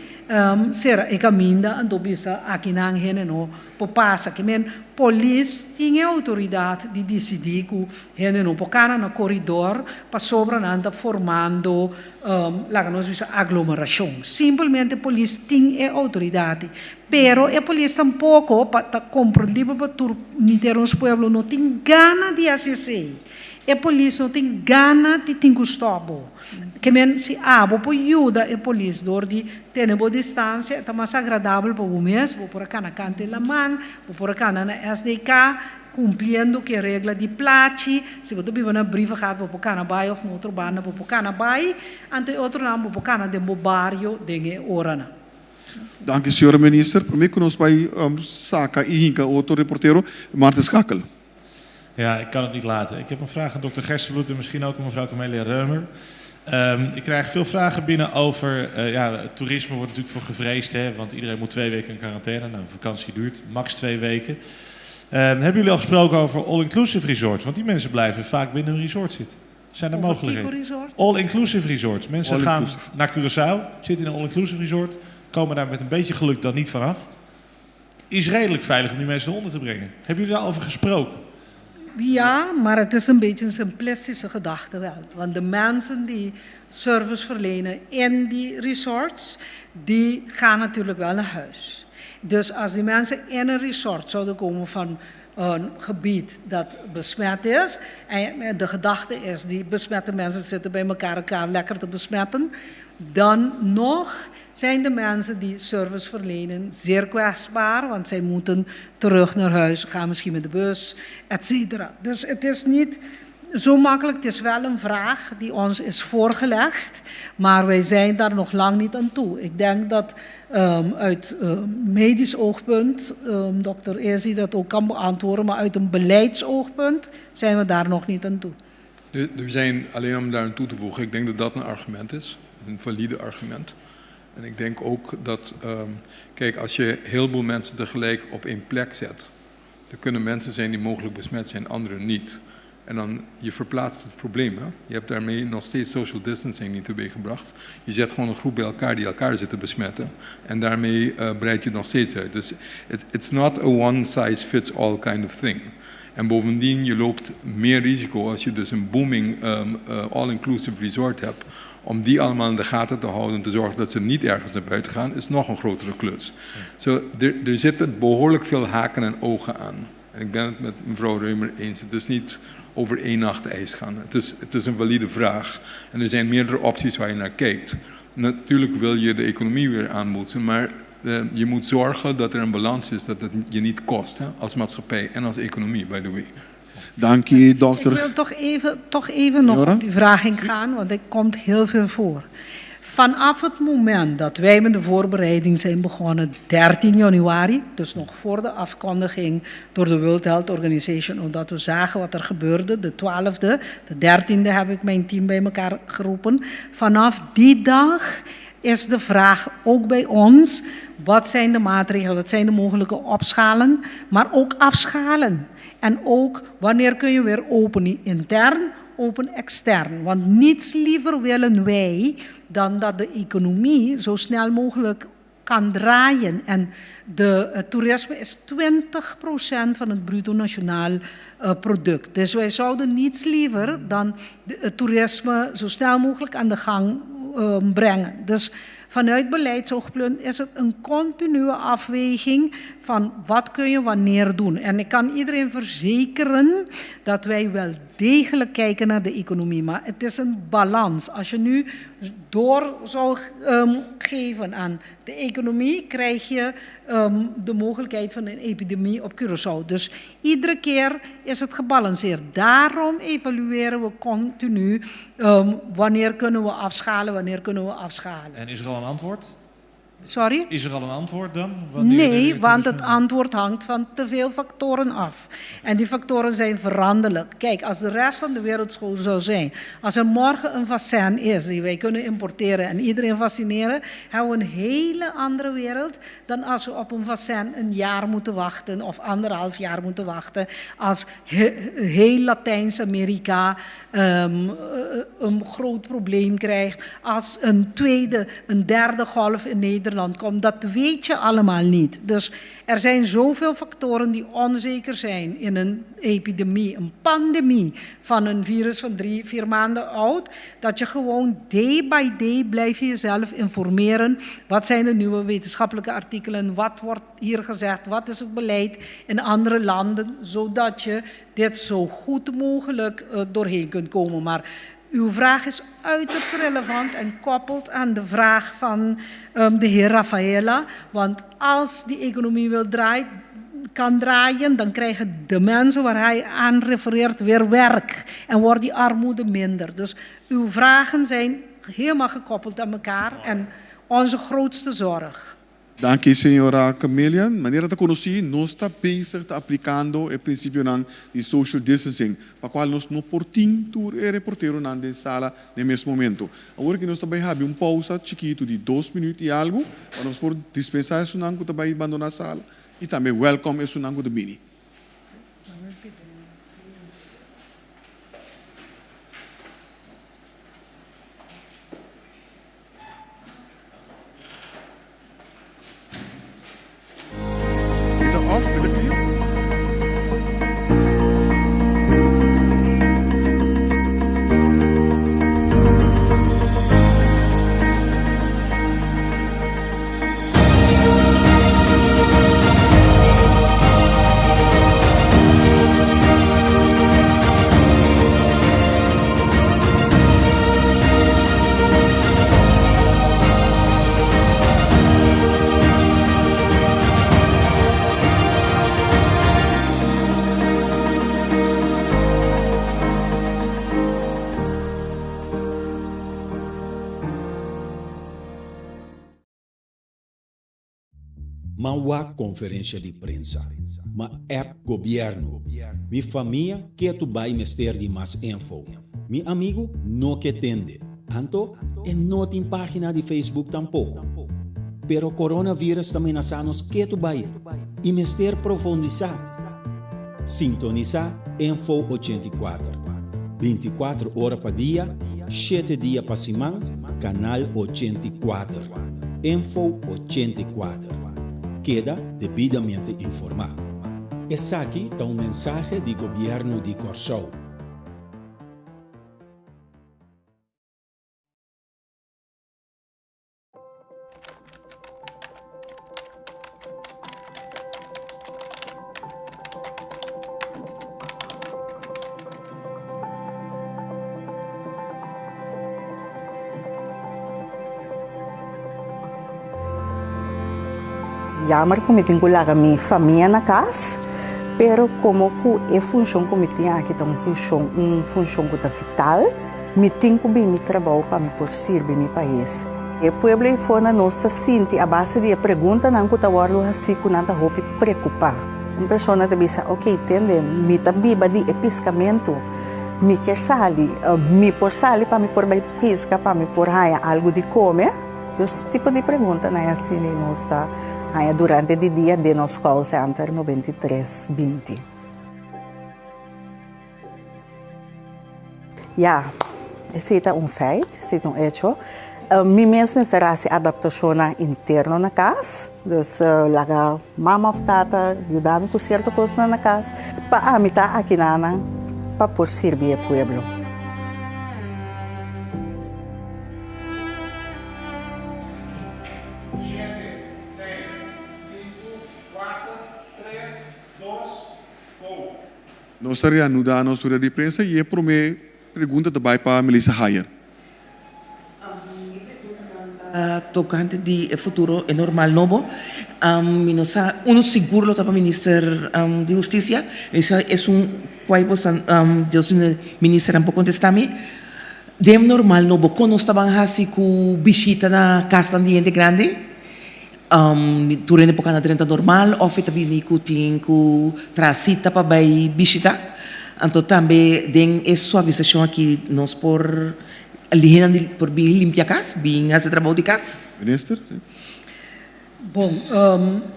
Sera e kaminda anto bisa akinan hende no por pasa. Ke men polis tin e outoridat di disidí ku hende no por kana na koridor pasobra nan ta formando, laga nos bisa, aglomerashon. Simpelmente polis tin e outoridat. Pero e polis tampoko pa ta komprendibel pa tur henter nos pueblo no tin gana di hasi esei. E polis no tin gana di tin ku stòp bo. Ke men si abo por yuda e polis dor di tene bo distansia e ta mas agradabel pa bo mes, bo por a kana kanta e laman, bo por a kana na SDK kumpliendo ku e regla di plachi, si bo ta biba na Brievengat bo por kana bai òf na otro banda bo por kana bai, anto e otronan bo por kana den bo bario den e oranan. Danki señora minister. Prome ku nos bai saka i hinka otro reportero, Martin Schakel. Ja, ik kan het niet laten. Ik heb een vraag aan dokter Gerstenbluth en misschien ook aan mevrouw Camelia Römer. Ik krijg veel vragen binnen over, ja, toerisme wordt natuurlijk voor gevreesd, hè, want iedereen moet 2 weken in quarantaine. Nou, vakantie duurt max 2 weken. Hebben jullie al gesproken over all-inclusive resorts? Want die mensen blijven vaak binnen hun resort zitten. Zijn er Over mogelijkheden? Kiko Resort? All-inclusive resorts. Mensen gaan All-inclusive. naar Curaçao, zitten in een all-inclusive resort, komen daar met een beetje geluk dan niet vanaf. Is redelijk veilig om die mensen eronder te brengen. Hebben jullie daarover gesproken? Ja, maar het is een beetje een simplistische gedachte wel. Want de mensen die service verlenen in die resorts, die gaan natuurlijk wel naar huis. Dus als die mensen in een resort zouden komen van een gebied dat besmet is, en de gedachte is, die besmette mensen zitten bij elkaar, elkaar lekker te besmetten, dan nog zijn de mensen die service verlenen zeer kwetsbaar, want zij moeten terug naar huis, gaan misschien met de bus, et cetera. Dus het is niet zo makkelijk, het is wel een vraag die ons is voorgelegd, maar wij zijn daar nog lang niet aan toe. Ik denk dat uit medisch oogpunt, dokter Ezi dat ook kan beantwoorden, maar uit een beleidsoogpunt zijn we daar nog niet aan toe. Er zijn, alleen om daar aan toe te voegen, ik denk dat dat een argument is, een valide argument. En ik denk ook dat, als je heel veel mensen tegelijk op één plek zet, er kunnen mensen zijn die mogelijk besmet zijn, anderen niet. En dan, je verplaatst het probleem. Hè? Je hebt daarmee nog steeds social distancing niet teweeggebracht. Je zet gewoon een groep bij elkaar die elkaar zitten besmetten. En daarmee breid je het nog steeds uit. Dus it's not a one size fits all kind of thing. En bovendien, je loopt meer risico als je dus een booming all-inclusive resort hebt. Om die allemaal in de gaten te houden en te zorgen dat ze niet ergens naar buiten gaan, is nog een grotere klus. Er zitten behoorlijk veel haken en ogen aan. En ik ben het met mevrouw Römer eens. Het is niet over één nacht ijs gaan. Het is een valide vraag. En er zijn meerdere opties waar je naar kijkt. Natuurlijk wil je de economie weer aanboetsen, maar je moet zorgen dat er een balans is, dat het je niet kost, hè, als maatschappij en als economie, by the way. Dank je, dokter. Ik wil toch even nog Jora? op die vraag ingaan, want er komt heel veel voor. Vanaf het moment dat wij met de voorbereiding zijn begonnen, 13 januari, dus nog voor de afkondiging door de World Health Organization, omdat we zagen wat er gebeurde, de 12e, de 13e heb ik mijn team bij elkaar geroepen. Vanaf die dag is de vraag ook bij ons, wat zijn de maatregelen, wat zijn de mogelijke opschalen, maar ook afschalen. En ook wanneer kun je weer openen intern, open extern. Want niets liever willen wij dan dat de economie zo snel mogelijk kan draaien. En het toerisme is 20% van het bruto nationaal product. Dus wij zouden niets liever dan het toerisme zo snel mogelijk aan de gang brengen. Dus vanuit beleidsoogpunt is het een continue afweging van wat kun je wanneer doen. En ik kan iedereen verzekeren dat wij wel degelijk kijken naar de economie, maar het is een balans. Als je nu door zou geven aan de economie, krijg je de mogelijkheid van een epidemie op Curaçao. Dus iedere keer is het gebalanceerd. Daarom evalueren we continu wanneer kunnen we afschalen, wanneer kunnen we afschalen. En is er al een antwoord? Sorry? Is er al een antwoord dan? Wanneer Nee, de want toerisme- het antwoord hangt van te veel factoren af. En die factoren zijn veranderlijk. Als de rest van de wereld schoon zou zijn, als er morgen een vaccin is die wij kunnen importeren en iedereen vaccineren, hebben we een hele andere wereld dan als we op een vaccin een jaar moeten wachten of anderhalf jaar moeten wachten. Als heel Latijns-Amerika een groot probleem krijgt, als een tweede, een derde golf in Nederland Nederland komt, dat weet je allemaal niet. Dus er zijn zoveel factoren die onzeker zijn in een epidemie, een pandemie van een virus van 3, 4 maanden oud, dat je gewoon day by day blijf je jezelf informeren. Wat zijn de nieuwe wetenschappelijke artikelen? Wat wordt hier gezegd? Wat is het beleid in andere landen? Zodat je dit zo goed mogelijk doorheen kunt komen. Maar uw vraag is uiterst relevant en koppelt aan de vraag van de heer Rafaela. Want als die economie wil draaien, kan draaien, dan krijgen de mensen waar hij aan refereert weer werk. En wordt die armoede minder. Dus uw vragen zijn helemaal gekoppeld aan elkaar en onze grootste zorg. Danki señora Camelia. Manera ta konosí nos ta bezig ta aplikando e prinsipionan di social distancing, pa kual nos no por tin tur e reporteronan den sala den mes momento. Awor aki nos ta bai habi un pousa chikitu di dos minuut i algu pa nos por dispensá esunnan ku ta bai bandoná sala i tambe wèlkòm esunnan ku ta bini. Mi ta off? Mi ta clear? Ma wak konferensha di prensa. Ma app gobièrnu. Mi famia ketu bai mester di mas info. Mi amigu no ke tende. Anto e no tin página di Facebook tampoko. Pero coronavirus ta menasá nos ketu bai i mester profundisá. Sintonisá Info 84, 24 ora pa dia, shete dia pa siman, kanal 84. Info 84. Keda debidamente informá. Esaki ta un mensahe di Gobièrnu di Kòrsou. Jammer ku mi tin ku laga mi famia na kas, pero komo ku e funshon ku mi tin aki ta un funshon un funshon ku ta vital, Mi tin ku bin mi trabou pa mi por sirbi mi pais. E pueblo ei for na nos ta sinti a base di e preguntanan ku ta wòrdu hasí ku nan ta hopi prekupá. Un persona ta bisa, Oké, tende, mi ta biba di e piskamentu. Mi ke sali. Mi por sali pa mi por bai piska, pa mi por haña algu di kome? Dus tipo di preguntanan asina nos ta haña durante di dia den nos call center 93 20. Ya, esei ta un feit, esei ta un echo. Mi mes mester hasi adaptashonnan interno na kas, dus laga mama òf tata yuda mi ku sierto kosnan na kas pa ami ta akinanan pa por sirbi e pueblo. Shete, seis, sinku, kuater, tres, dos, go. Nos ta reanudá nos rueda di prensa i e promé pregunta ta bai pa Melissa Hayer. Mi preguntanan ta tokante di e futuro e normal nobo. Mi no sa, unu sigur lo ta pa Minister di Hustisia. Mi sa esun kuai bosan Dios ministernan por kontestá mi. Den normal nobo kon nos ta ban hasi ku bishita na kasnan di hende grandi? Tur hende por kana drenta normal of e ta bini ku tin ku traha sita pa bai bishita. Anto tambe den e suavisashon aki nos por lihenan di por bin limpia kas, bin hasi trabou di kas. Minister. Bon,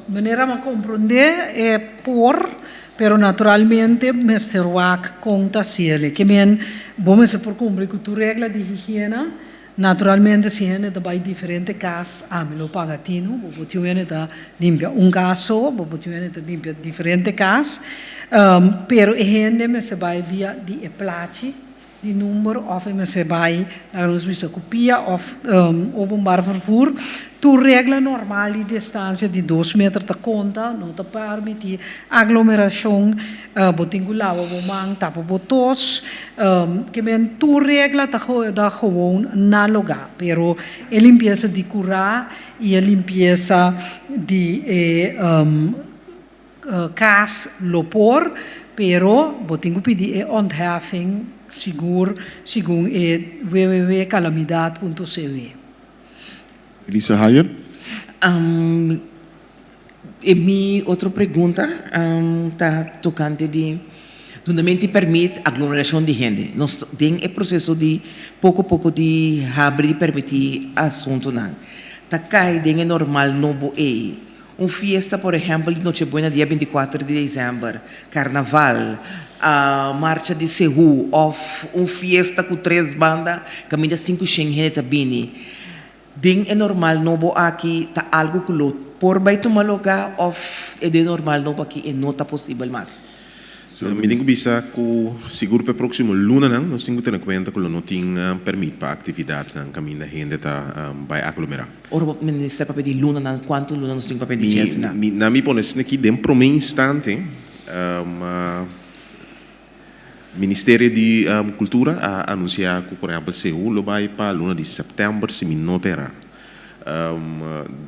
manera mi a komprondé e por, pero naturalmente mester wak kon ta hasiel. Ke men bo mester por kumpli ku tur regla di higiena. Naturalmente si hende ta bai diferente kas, ami lo paga tinu, bo por tin un hende ta limpia un kas so, bo por tin un hende ta limpia diferente kas, pero e hende mester bai via di e plachi di number of e mester bai laga nos bisa ku pia of openbaar vervoer. Tur regla normal di distansia di dos meter ta konta, no ta permití aglomerashon, bo tin ku laba bo man, tapa bo tos, ke men tur regla ta ta gewoon na lugá, pero e limpiesa di kurá i e limpiesa di e Kas lo por, pero bo tin ku pidi e ontheffing sigur segun e www.calamidad.cw. Elisa Hayer. E mi otro pregunta ta tokante di dunamento di permit aglomerashon di hende. Nos den e proseso di poko poko di habri permití asuntunan ta kai den e normal nobo ei. Un fiesta por ehempel di Nochebuena dia 24 di december, carnaval, marcha di Sehu of un fiesta cu tres banda caminda sinku shen hende ta bini. Den e normal nobo aki ta algo cu lo por bay tuma loga of e den normal nobo aki e no ta posibel mas? Mi tin ku bisa ku sigur pa e próksimo lunanan nos tin ku tene kuenta ku lo no tin pèrmit pa aktividatnan kaminda hende ta bai aglomerá. Ora bo minister papia di lunanan, kuantu luna nos tin ku papia di djesnan? Mi na mi pone esaki den promé instante Ministerio di Kultura a anunsiá ku por ehèmpel Seú lo bai pa luna di sèptèmber si mi no ta erá.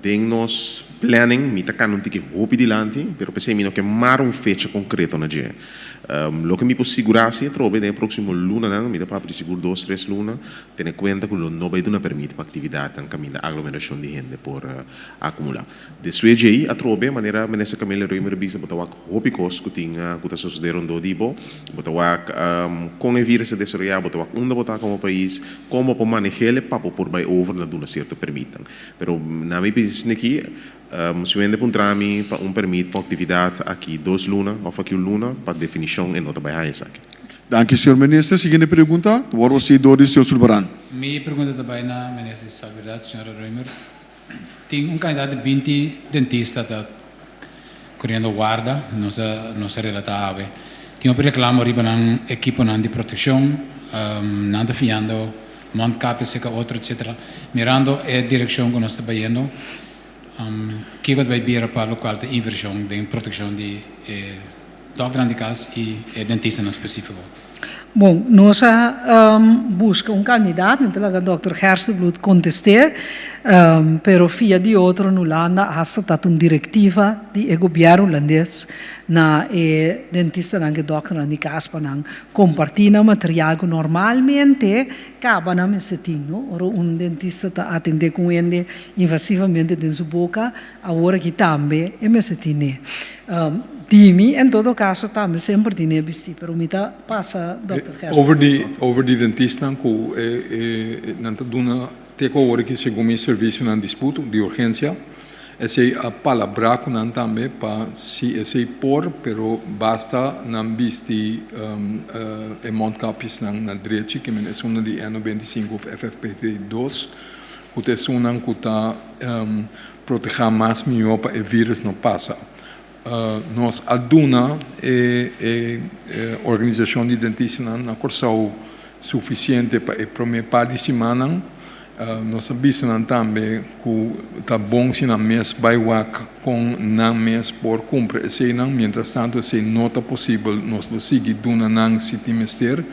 Den nos planning mi ta kanda un tiki hopi dilanti, pero p'esei mi no ke mara un fecha konkreto na dje. Loke mi por sigurá si atrobe den e próksimo lunanan, mi ta papia di sigur dos, tres luna, tene kuenta ku lo no bai duna permit pa aktividatnan kaminda aglomerashon di hende por akumulá. Despues djei atrobe, manera Minister Camelia Römer a bisa, bo ta wak hopi kos ku tin ku ta sosodé rondó di bo. Bo ta wak kon e virus ta desaroyá, bo ta wak unda bo ta komo pais, kon bo por maneh'el pa bo por bai over na duna sierto permitnan. Pero na mi pidi esaki, si un hende puntra mi pa un permit pa un aktividat aki dos luna òf aki un luna, pa definishon e no ta bai haña esaki. Danki señor Minister. Siguiente pregunta ta wòrdu hasi dor di señor Sulvaran. Mi pregunta ta bai na Minister di Salubridad, señora Römer. Tin un kantidat di 20 dentista ta koriendo warda, nos a nos a relatá awe. Tin hopi reklamo riba nan ekiponan di protekshon, nan ta fiando mondkapje seka otro etsetera. Mirando e direkshon ku nos ta bayendo, kiko ta bai bira pa lokual ta invershon den protekshon di e dòkternan di kas i e dentistanan spesífiko? Bon, nos a buska un kandidat, mi ta laga dòkter Gerstenbluth kontest'é, pero via di otro na Hulanda hasta ta un direktiva di e gobièrnu hulandes na e dentistanan ku e dòkternan di kas pa nan kompartí nan material ku normalmente kaba nan mester tin, no? Ora un dentista ta atendé ku un hende invasivamente den su boka, Awor aki tambe e mester tine. Di mi en todo caso tambe semper tine bisti, pero mi ta pasa Dòkter Gerson. Over di over di dentistnan ku e e nan ta duna te ku awor aki segun mi servisionan di spoed di urgensia esei a palabrá ku nan tambe pa si esei por pero basta nan bisti e mondkapjesnan na drechi ke men esun di N95 of FFP2 ku ta esunnan ku ta Protehá mas mihó pa e vírus no pasa. Nos a duna e e organisashon di dentistanan na Kòrsou sufisiente pa e promé par di simannan. Nos a bisa nan tambe ku ta bon si nan mes bai wak kon nan mes por kumpra eseinan. Mientras tanto esei no ta posibel, nos lo sigui duna nan si tin mester.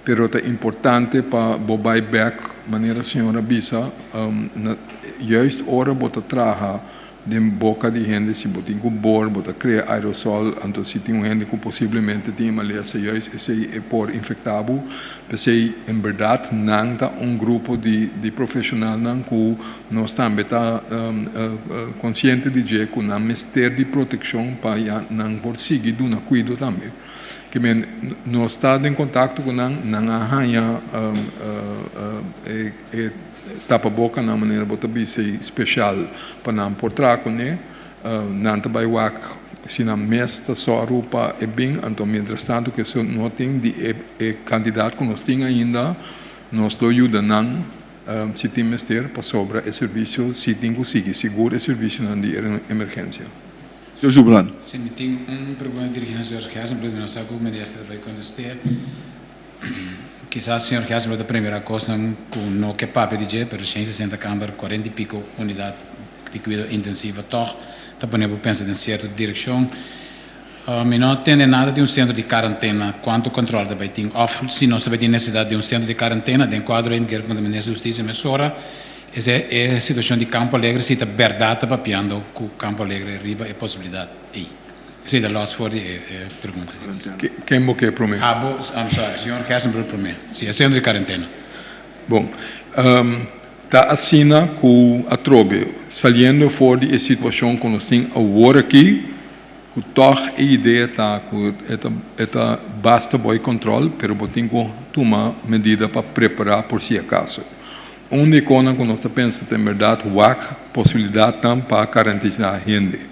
Pero ta importante pa bo bai bek, manera señor a bisa, na juist ora bo ta traha den boca di hende, si bo tin cu bor, bo ta crea aerosol, anto si tin un hende cu posiblemente tin e malesa, juist esey e por infecta bo. P'esey, en berdad, nan ta un grupo di di profesionalnan cu nos tambe ta consciente di dje cu nan mester di proteccion pa ya nan por sigui duna cuido tambe. Ke men nos ta den kontakto ku nan, nan a haña e e tapabokanan manera bo ta bisa ei speshal pa nan por traha kuné. Nan ta bai wak si nan mes ta sòru pa e bin, anto mientrastantu ku esei no tin di e e kantidat ku nos tin ainda, nos lo yuda nan. si tin mester pasobra e servisio si tin ku sigui, sigur e servisionan di emergensia. Señor Zuberland. Si, mi tin un pregunta dirigí na señor Gerstenbluth, mi no sa ku minister ta bai kontest'é. Kisas señor Gerstenbluth ta primera kosnan ku no ke papia di dje, pero 160 kamber, 40 i piko unidat di kuido intensivo tòg ta pone bo pensa den sierto direkshon. Mi no a tende nada di un sentro di karantena, kuantu kòntròl ta bai tin òf si nos ta bai tin nesesidat di un sentro di karantena. Den kuadro ei mi kier puntra Minister di Hustisia mesora esei e situashon di Campo Alegre si ta bèrdat ta papiando ku Campo Alegre riba e posibilidat ei. Esei ta lòs for di e pregunta. Ken bo ke promé? Abo, I'm sorry, señor Gerstenbroek promé. Si, e sentro di karantena. Bon. Ta asina ku atrobe, saliendo for di e situashon ku nos tin awor aki, ku tòg e idea ta ku e ta e ta basta bo e kòntròl, pero bo tin ku tuma medida pa prepará por si akaso. Un di e konan ku nos ta pensa ta en bèrdat wak posibilidatnan pa karantiná hende.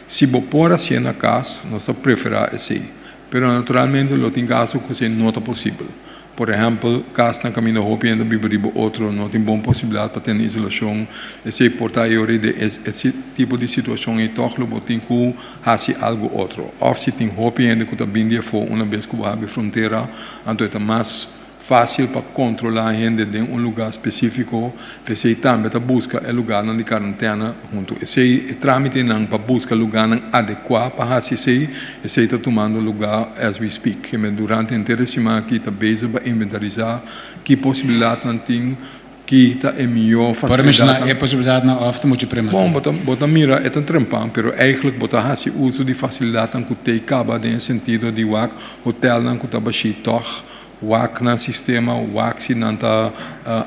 Si bo por hasié na kas, nos ta preferá esei, pero naturalmente lo tin kaso ku esei no ta posibel. Por ehèmpel, kasnan kaminda hopi hende biba riba otro no tin bon posibilidat pa tene isolashon. Esei por ta e ora di e tipo di situashon ei tòg lo bo tin ku hasi algu otro. Òf si tin hopi hende ku ta bin di afó una bes ku bo habri frontera, anto e ta mas fásil pa kontrolá hende den un lugá spesífiko. P'esei tambe ta buska e lugánan di karantèna huntu. Esei e trámitenan pa buska lugánan adekuá pa hasi esei, esei ta tumando lugá as we speak. Keme durante henter e siman aki ta bezig pa inventarisá ki posibilidatnan tin, ki ta e mihó Por menshoná fasilidatnan. e posibilidatnan òf ta muchu prematuro? Bon, bo ta bo ta mira e ta trempan, pero eigentlik bo ta hasi uso di fasilidatnan ku t'ei kaba den e sentido di wak hotelnan ku ta bashí tòg. Wak nan sistema, wak si nan ta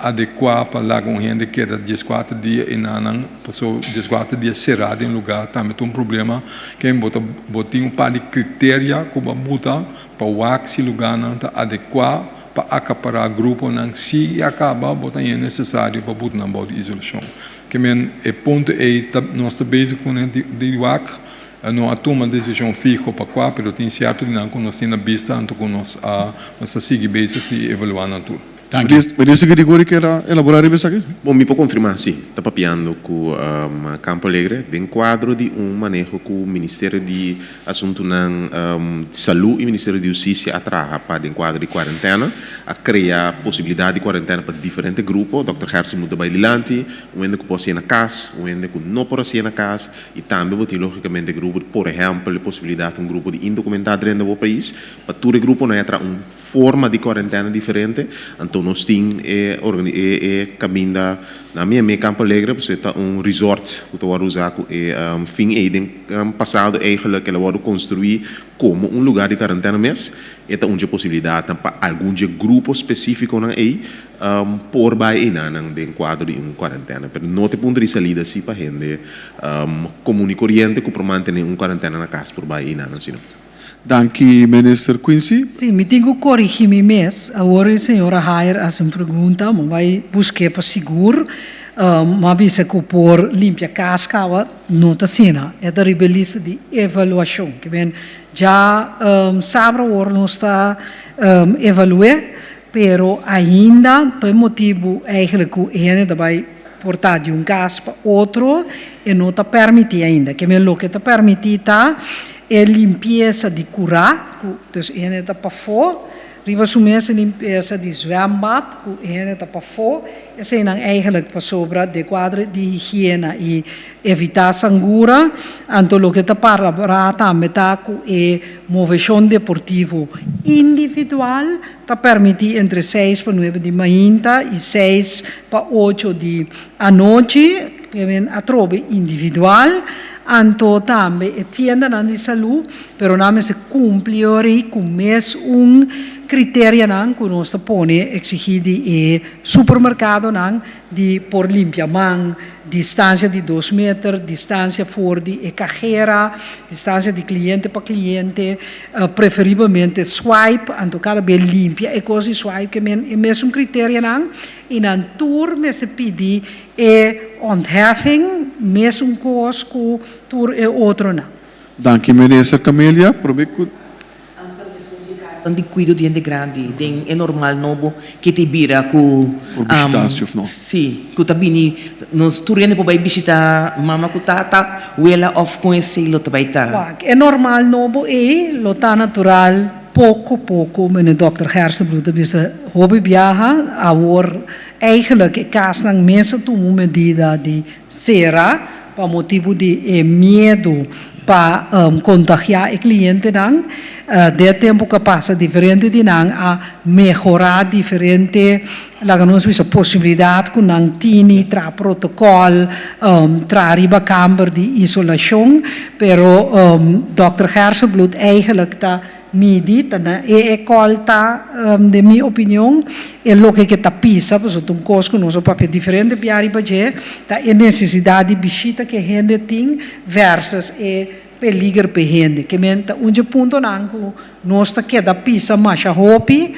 adekuá pa laga un hende keda dieskuater dia i nan paso dieskuater dia será den lugá tambe ta un problema. Ken bo ta bo tin un par di kriteria ku bo a buta pa wak si lugánan ta adekuá pa akapará gruponan si i a kaba bo ta haña nesesario pa buta nan bou di isolashon. Ke men e punto ei ta nos ta bezig kuné di wak. No a tuma desishon fiho pa kua, pero tin sierto di nan ku nos tin na bista anto ku nos a nos ta sigui bezig di evaluá nan tur. Danki. Minister Grigori kier a elaborá riba esaki? Bon, mi por konfirmá, si. Ta papiando ku Campo Alegre den kuadro di un maneho ku Ministerio di Asuntunan di Salú i Ministerio di Hustisia a traha pa den kuadro di kuarentena. A krea posibilidat di kuarentena pa diferente grupo. Dòkter Gerson muta bai dilanti, un hende ku por hasié na kas, un hende ku no por hasié na kas. I tambe bo tin lógikamente grupo, por ehèmpel e posibilidat un grupo di indokumentá drenta bo pais. Pa tur e gruponan e traha un forma di kuarentena diferente. Anto nos tin e e e kaminda na mi amiga Campo Alegre pasobra e ta un resort ku ta wòrdu usá ku e fin ei den pasado eigentlik el a wòrdu konstruí komo un lugá di karantena mes. E ta un dje posibilidatnan pa algun dje grupo spesífikonan ei Por bai einanan den kuadro di un kuarentena, pero no ta e punto di salida si pa hende komun i koriente ku por mantene un kuarentena na kas por bai einanan si no. Danki Minister Quincy. Sí, mi tin ku korigí mi mes. Awor e señora Hayer hasi un pregunta, mi bai busk'é pa sigur. Mi a bisa ku por limpia kas kaba, no ta asina. E ta riba e lista di evaluashon. Ke men dja sabra awor nos ta evalu'é. Pero ainda pa e motibu eigenlijk ku e hende ta bai portá di un kas pa otro, e no ta permití ainda. Ke men loke ta permití ta e limpiesa di kurá, ku dus e hende ta pafó, riba su mes e limpiesa di zwembad, ku e hende ta pafó, eseinan eigenlijk pasobra de kuadro di higiena i evitá sangura. Anto loke ta palabrá tambe ta ku e moveshon deportivo individual Ta permití entre seis pa nuebe di mainta i seis pa ocho di anochi, men atrobe individual, anto tambe e tiendanan di salú, pero nan mester kumpli ori ku mes un kriterianan ku nos ta pone eksigí di e supermerkadonan di por limpia man, distancia di dos meter, distancia for di e cajera, distancia di cliente pa cliente, preferiblemente swipe, anto cada bes limpia e cos di swipe ke men e mesun criterianan y nan tur mester pidi e ontheffing mesun cos cu tur e otronan. Danki Minister Camelia. Prome cu. Di kuido di hende grandi den e normal nobo ke ta bira ku Por bishita si of no? Si, ku ta bini nos tur hende por bai bishita mama ku tata, wela of kon esei lo ta bai ta? Wak, e normal nobo ei lo ta natural poko poko, mene Dòkter Gerstenbluth ta bisa hopi biaha. Awor eigenlijk e kasnan mes a tuma un medida di sera pa motibu di e miedu pa kontagiá e klientenan. Den e tempu ku a pasa diferente di nan a mehorá diferente, laga nos bisa, posibilidat ku nan tini, traha protokòl, traha riba kamber di isolashon. Pero dòkter Gersenbloed eigenlijk ta Midi ta na e ecol ta den mi opinion e loke ke ta pisa pasobra ta un kos ku nos a papia diferente bia riba dje ta e nesesidat di bishita ke hende tin versus e peliger p'e hende ke men ta un dje puntonan ku nos ta keda pisa masha hopi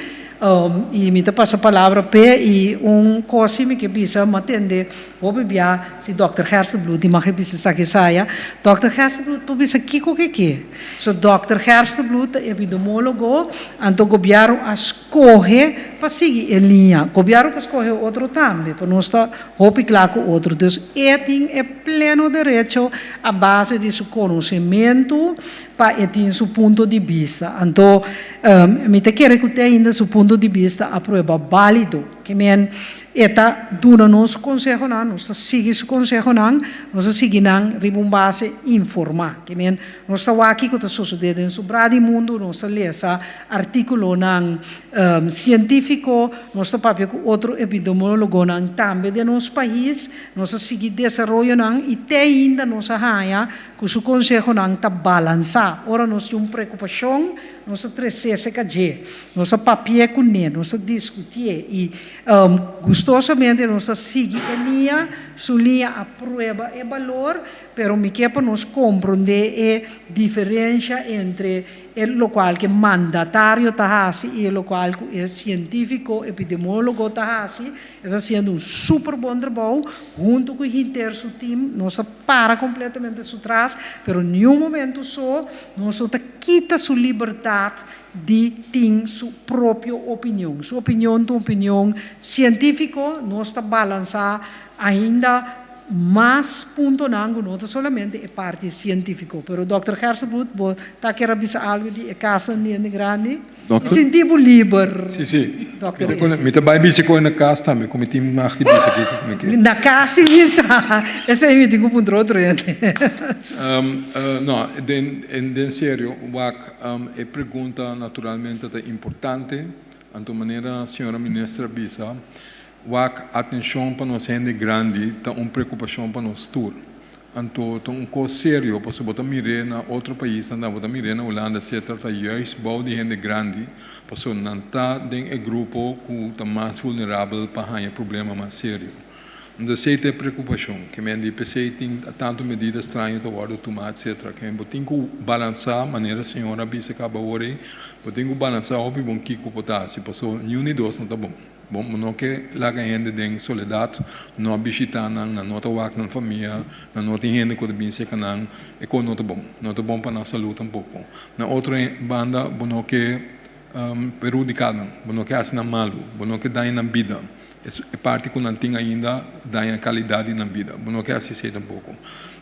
i mi ta pasa palabra p'e i un kos si mi ke bisa mi a tende Hopi bia si Dòkter Gerstenbluth di mag e bisa esaki esaya. Dòkter Gerstenbluth por bisa kiko ke ke. So Dòkter Gerstenbluth ta epidemólogo, anto gobièrnu a skohe pa sigui e liña. Gobièrnu por skohe otro tambe, pero nos ta hopi kla ku otro. Dus e tin e pleno derecho a base di su konosementu pa e tin su punto di bista. Anto mi ta kere ku te ainda su punto di bista a prueba bálido. Ke men e ta duna nos konsehonan, nos ta sigui su konsehonan, nos ta sigui nan riba un base informá. Ke men nos ta wak kiko ta sosodé den su bra di mundu, nos ta lesa artíkulonan sientífiko, nos ta papia ku otro epidemiólogonan tambe den nos pais, nos ta sigui desaroyonan i te ainda nos a haña ku su konsehonan ta balansá. Ora nos tin un preokupashon, Nos a tres'é serka dje, nos a papi'é kuné, nos a diskutié i gustosamente nos a sigui e liña, su liña a prueba e balor, pero mi ke pa nos komprondé e diferensha entre e lokual ku e mandatario ta hasi i e lokual ku e sientífiko, epidemiólogo ta hasi. E ta hasiendo un super bon trabou huntu ku henter su tim, nos ta para kompletamente su tras, pero niun momento so nos no ta kita su libertat di tin su propio opinion. Su opinion ta un opinion sientífiko, nos ta balansá ainda mas puntonan ku no ta solamente e parti sientífiko. Pero dòkter Gerstenbluth, bo ta kier a bisa algu di e kasnan di hende grandi? Dokter? Sinti bo liber, Si, si. Dokter Mi ta Eze. Mi ta bai bisa ku na kas tambe, ku mi tin mag di bisa kiko ku mi ke. Na kas si bisa. Esei mi tin ku puntra otro hende. No, den, den serio, wak, e pregunta naturalmente ta importante. Anto manera señora minister a bisa, wak, atenshon pa nos hende grandi ta un preokupashon pa nos tur. Anto ta un kos serio pasobra bo ta mir'é na otro paisnan ta bo ta mir'é na Hulanda etcetera ta juist bou di hende grandi pasobra nan ta den e grupo ku ta mas vulnerabel pa haña problema mas serio. Anto esei ta e preokupashon ke men di p'esei tin tantu medida straño ta wòrdu tumá etcetera ke men bo tin ku balansá manera señor a bisa kaba awor ei bo tin ku balansá hopi bon kiko bo ta hasi pasobra niun di dos no ta bon. Bo no ke laga hende den soledat, no a bishitá nan, nan no ta wak nan famia, nan no tin hende ku ta bin serka nan, e kos no ta bon. No ta bon pa nan salú tampoko. Na otro banda, bo no ke perhudiká nan, bo no ke hasi nan malu, bo no ke daña nan bida. E parti ku nan tin ainda daña kalidat di nan bida. Bo no ke hasi esei tampoko.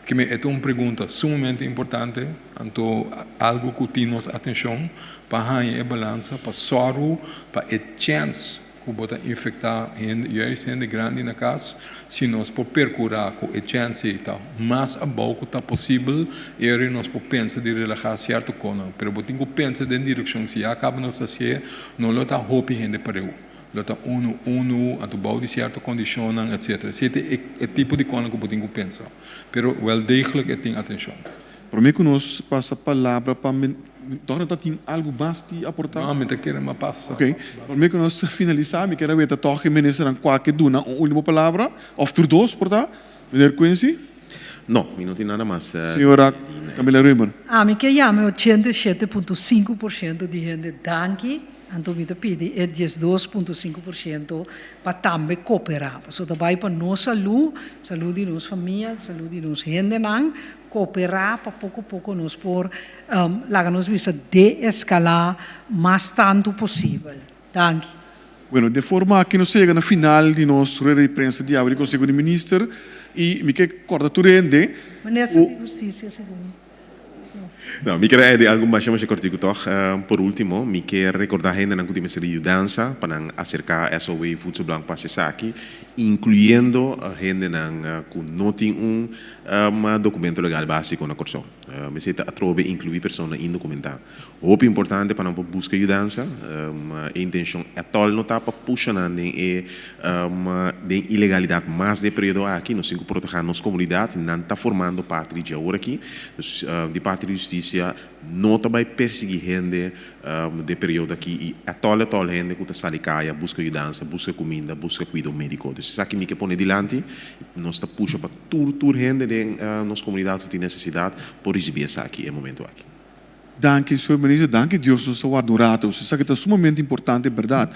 Keme e ta un pregunta sumamente importante, anto algu ku tin nos atenshon. Pa haña e balansa, pa sòru pa e chèns ku bo ta infektá hende, juist hende grandi na kas, si nos por perkurá ku e chèns ei ta mas abou ku ta posibel, e ora ei nos por pensa di relahá sierto konan. Pero bo tin ku pensa den direkshon, si ya kaba nos hasié, no lo ta hopi hende pareu, lo ta unu unu, anto bou di sierto kondishonnan, etcetera. Esei ta e tipo di konan ku bo tin ku pensa. Pero wèl degelijk e tin atenshon. Promé ku nos pasa palabra pa Dòkter ta tin algu mas di aportá? No, mi ta kere mas pasa. Oké. Promé ku nos finalisá, mi kier a weta tòg e ministernan kua ke duna un último palabra, òf tur dos por ta. Meneer Quincy? No, mi no tin nada mas. Señora Camila Römer? Ami ke yama e 87.5% di hende danki, anto mi ta pidi e 12.5% pa tambe koperá. Pasobra ta bai pa nos salú, salú di nos famia, salú di nos hendenan. kooperá pa poko poko nos por laga nos bisa de-eskalá mas tantu posibel. Danki. Bueno, den forma aki nos a yega na final di nos rueda di prensa di awe di Conseho di Minister y mi ke corda tur hende Minister di Husticia segun. No, mi kier añadi algo masha masha cortico toch. Por ultimo, mi kier recorda hendenan cu tin mester di yudansa pa nan acerca SOW Voedselbank pa haci esaki, incluyendo hendenan cu no tin un documento legal basico na Corsou. Mester ta atrobe inclui persona indocumentá. Hopi importante pa nan por buska yudansa. E intencion atol no ta pa pusha nan den e den ilegalidad mas den e periodo aki. Nos tin cu proteha nos comunidad. Nan ta formando parti di dje awor aki. Dus di parti di husticia no ta bay persigui hende den e periodo aki y atol atol hende cu ta sali caya buska yudansa, buska cuminda, buska cuido medico. Dus esaki mi ke pone dilanti. Nos ta pusha pa tur tur hende den nos comunidad cu tin necesidad por ricibi esaki e momento aki. Danki señor minister, danki Dios nos ta warda un rato, esaki ta sumamente importante berdad.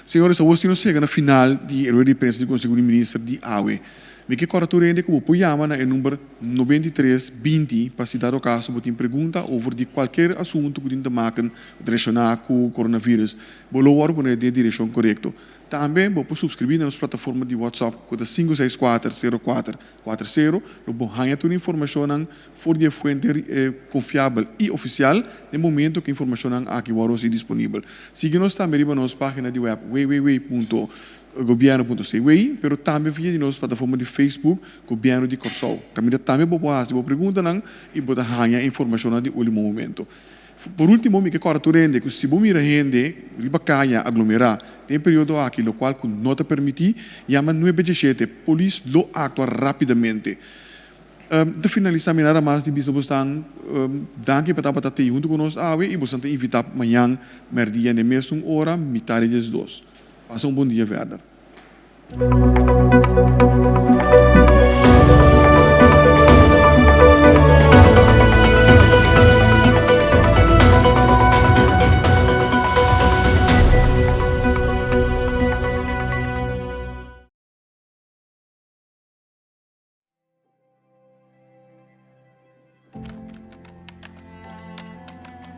Señores awor si nos yega na final di e rueda di prensa di Conseho di Minister di awe. Mi ke kòrda tur hende ku bo por yama na e number 93 20 pa si dado kaso bo tin pregunta over di kualker asuntu ku tin te maken relashoná ku coronavirus. Bo lo wòrdu pone den e direkshon korekto. Tambe bo por subskribí na nos plataforma di WhatsApp ku ta 564 04 40. Lo bo haña tur informashonnan for di e fuente konfiabel i ofisial den momento ku e informashonnan aki wòrdu hasi disponibel. Sigui nos tambe riba nos página di wèp www.gobièrnu.cw pero tambe via di nos plataforma di Facebook Gobièrnu di Kòrsou. Kaminda tambe bo por hasi bo preguntanan i bo ta haña e informashonnan di último momento. Por último, mi ke kòrda tur hende ku si bo mira hende riba kaya aglomerá den e periodo aki, lokual ku no ta permití, yama nuebe djeshete. Polis lo aktua rápidamente. Ta finalisá mi nada mas di bisa bosnan danki pa tabata tei huntu ku nos awe i bosnan ta invitá mañan mèrdia n'e mesun ora, mitá di diesdos. Pasa un bon dia verder.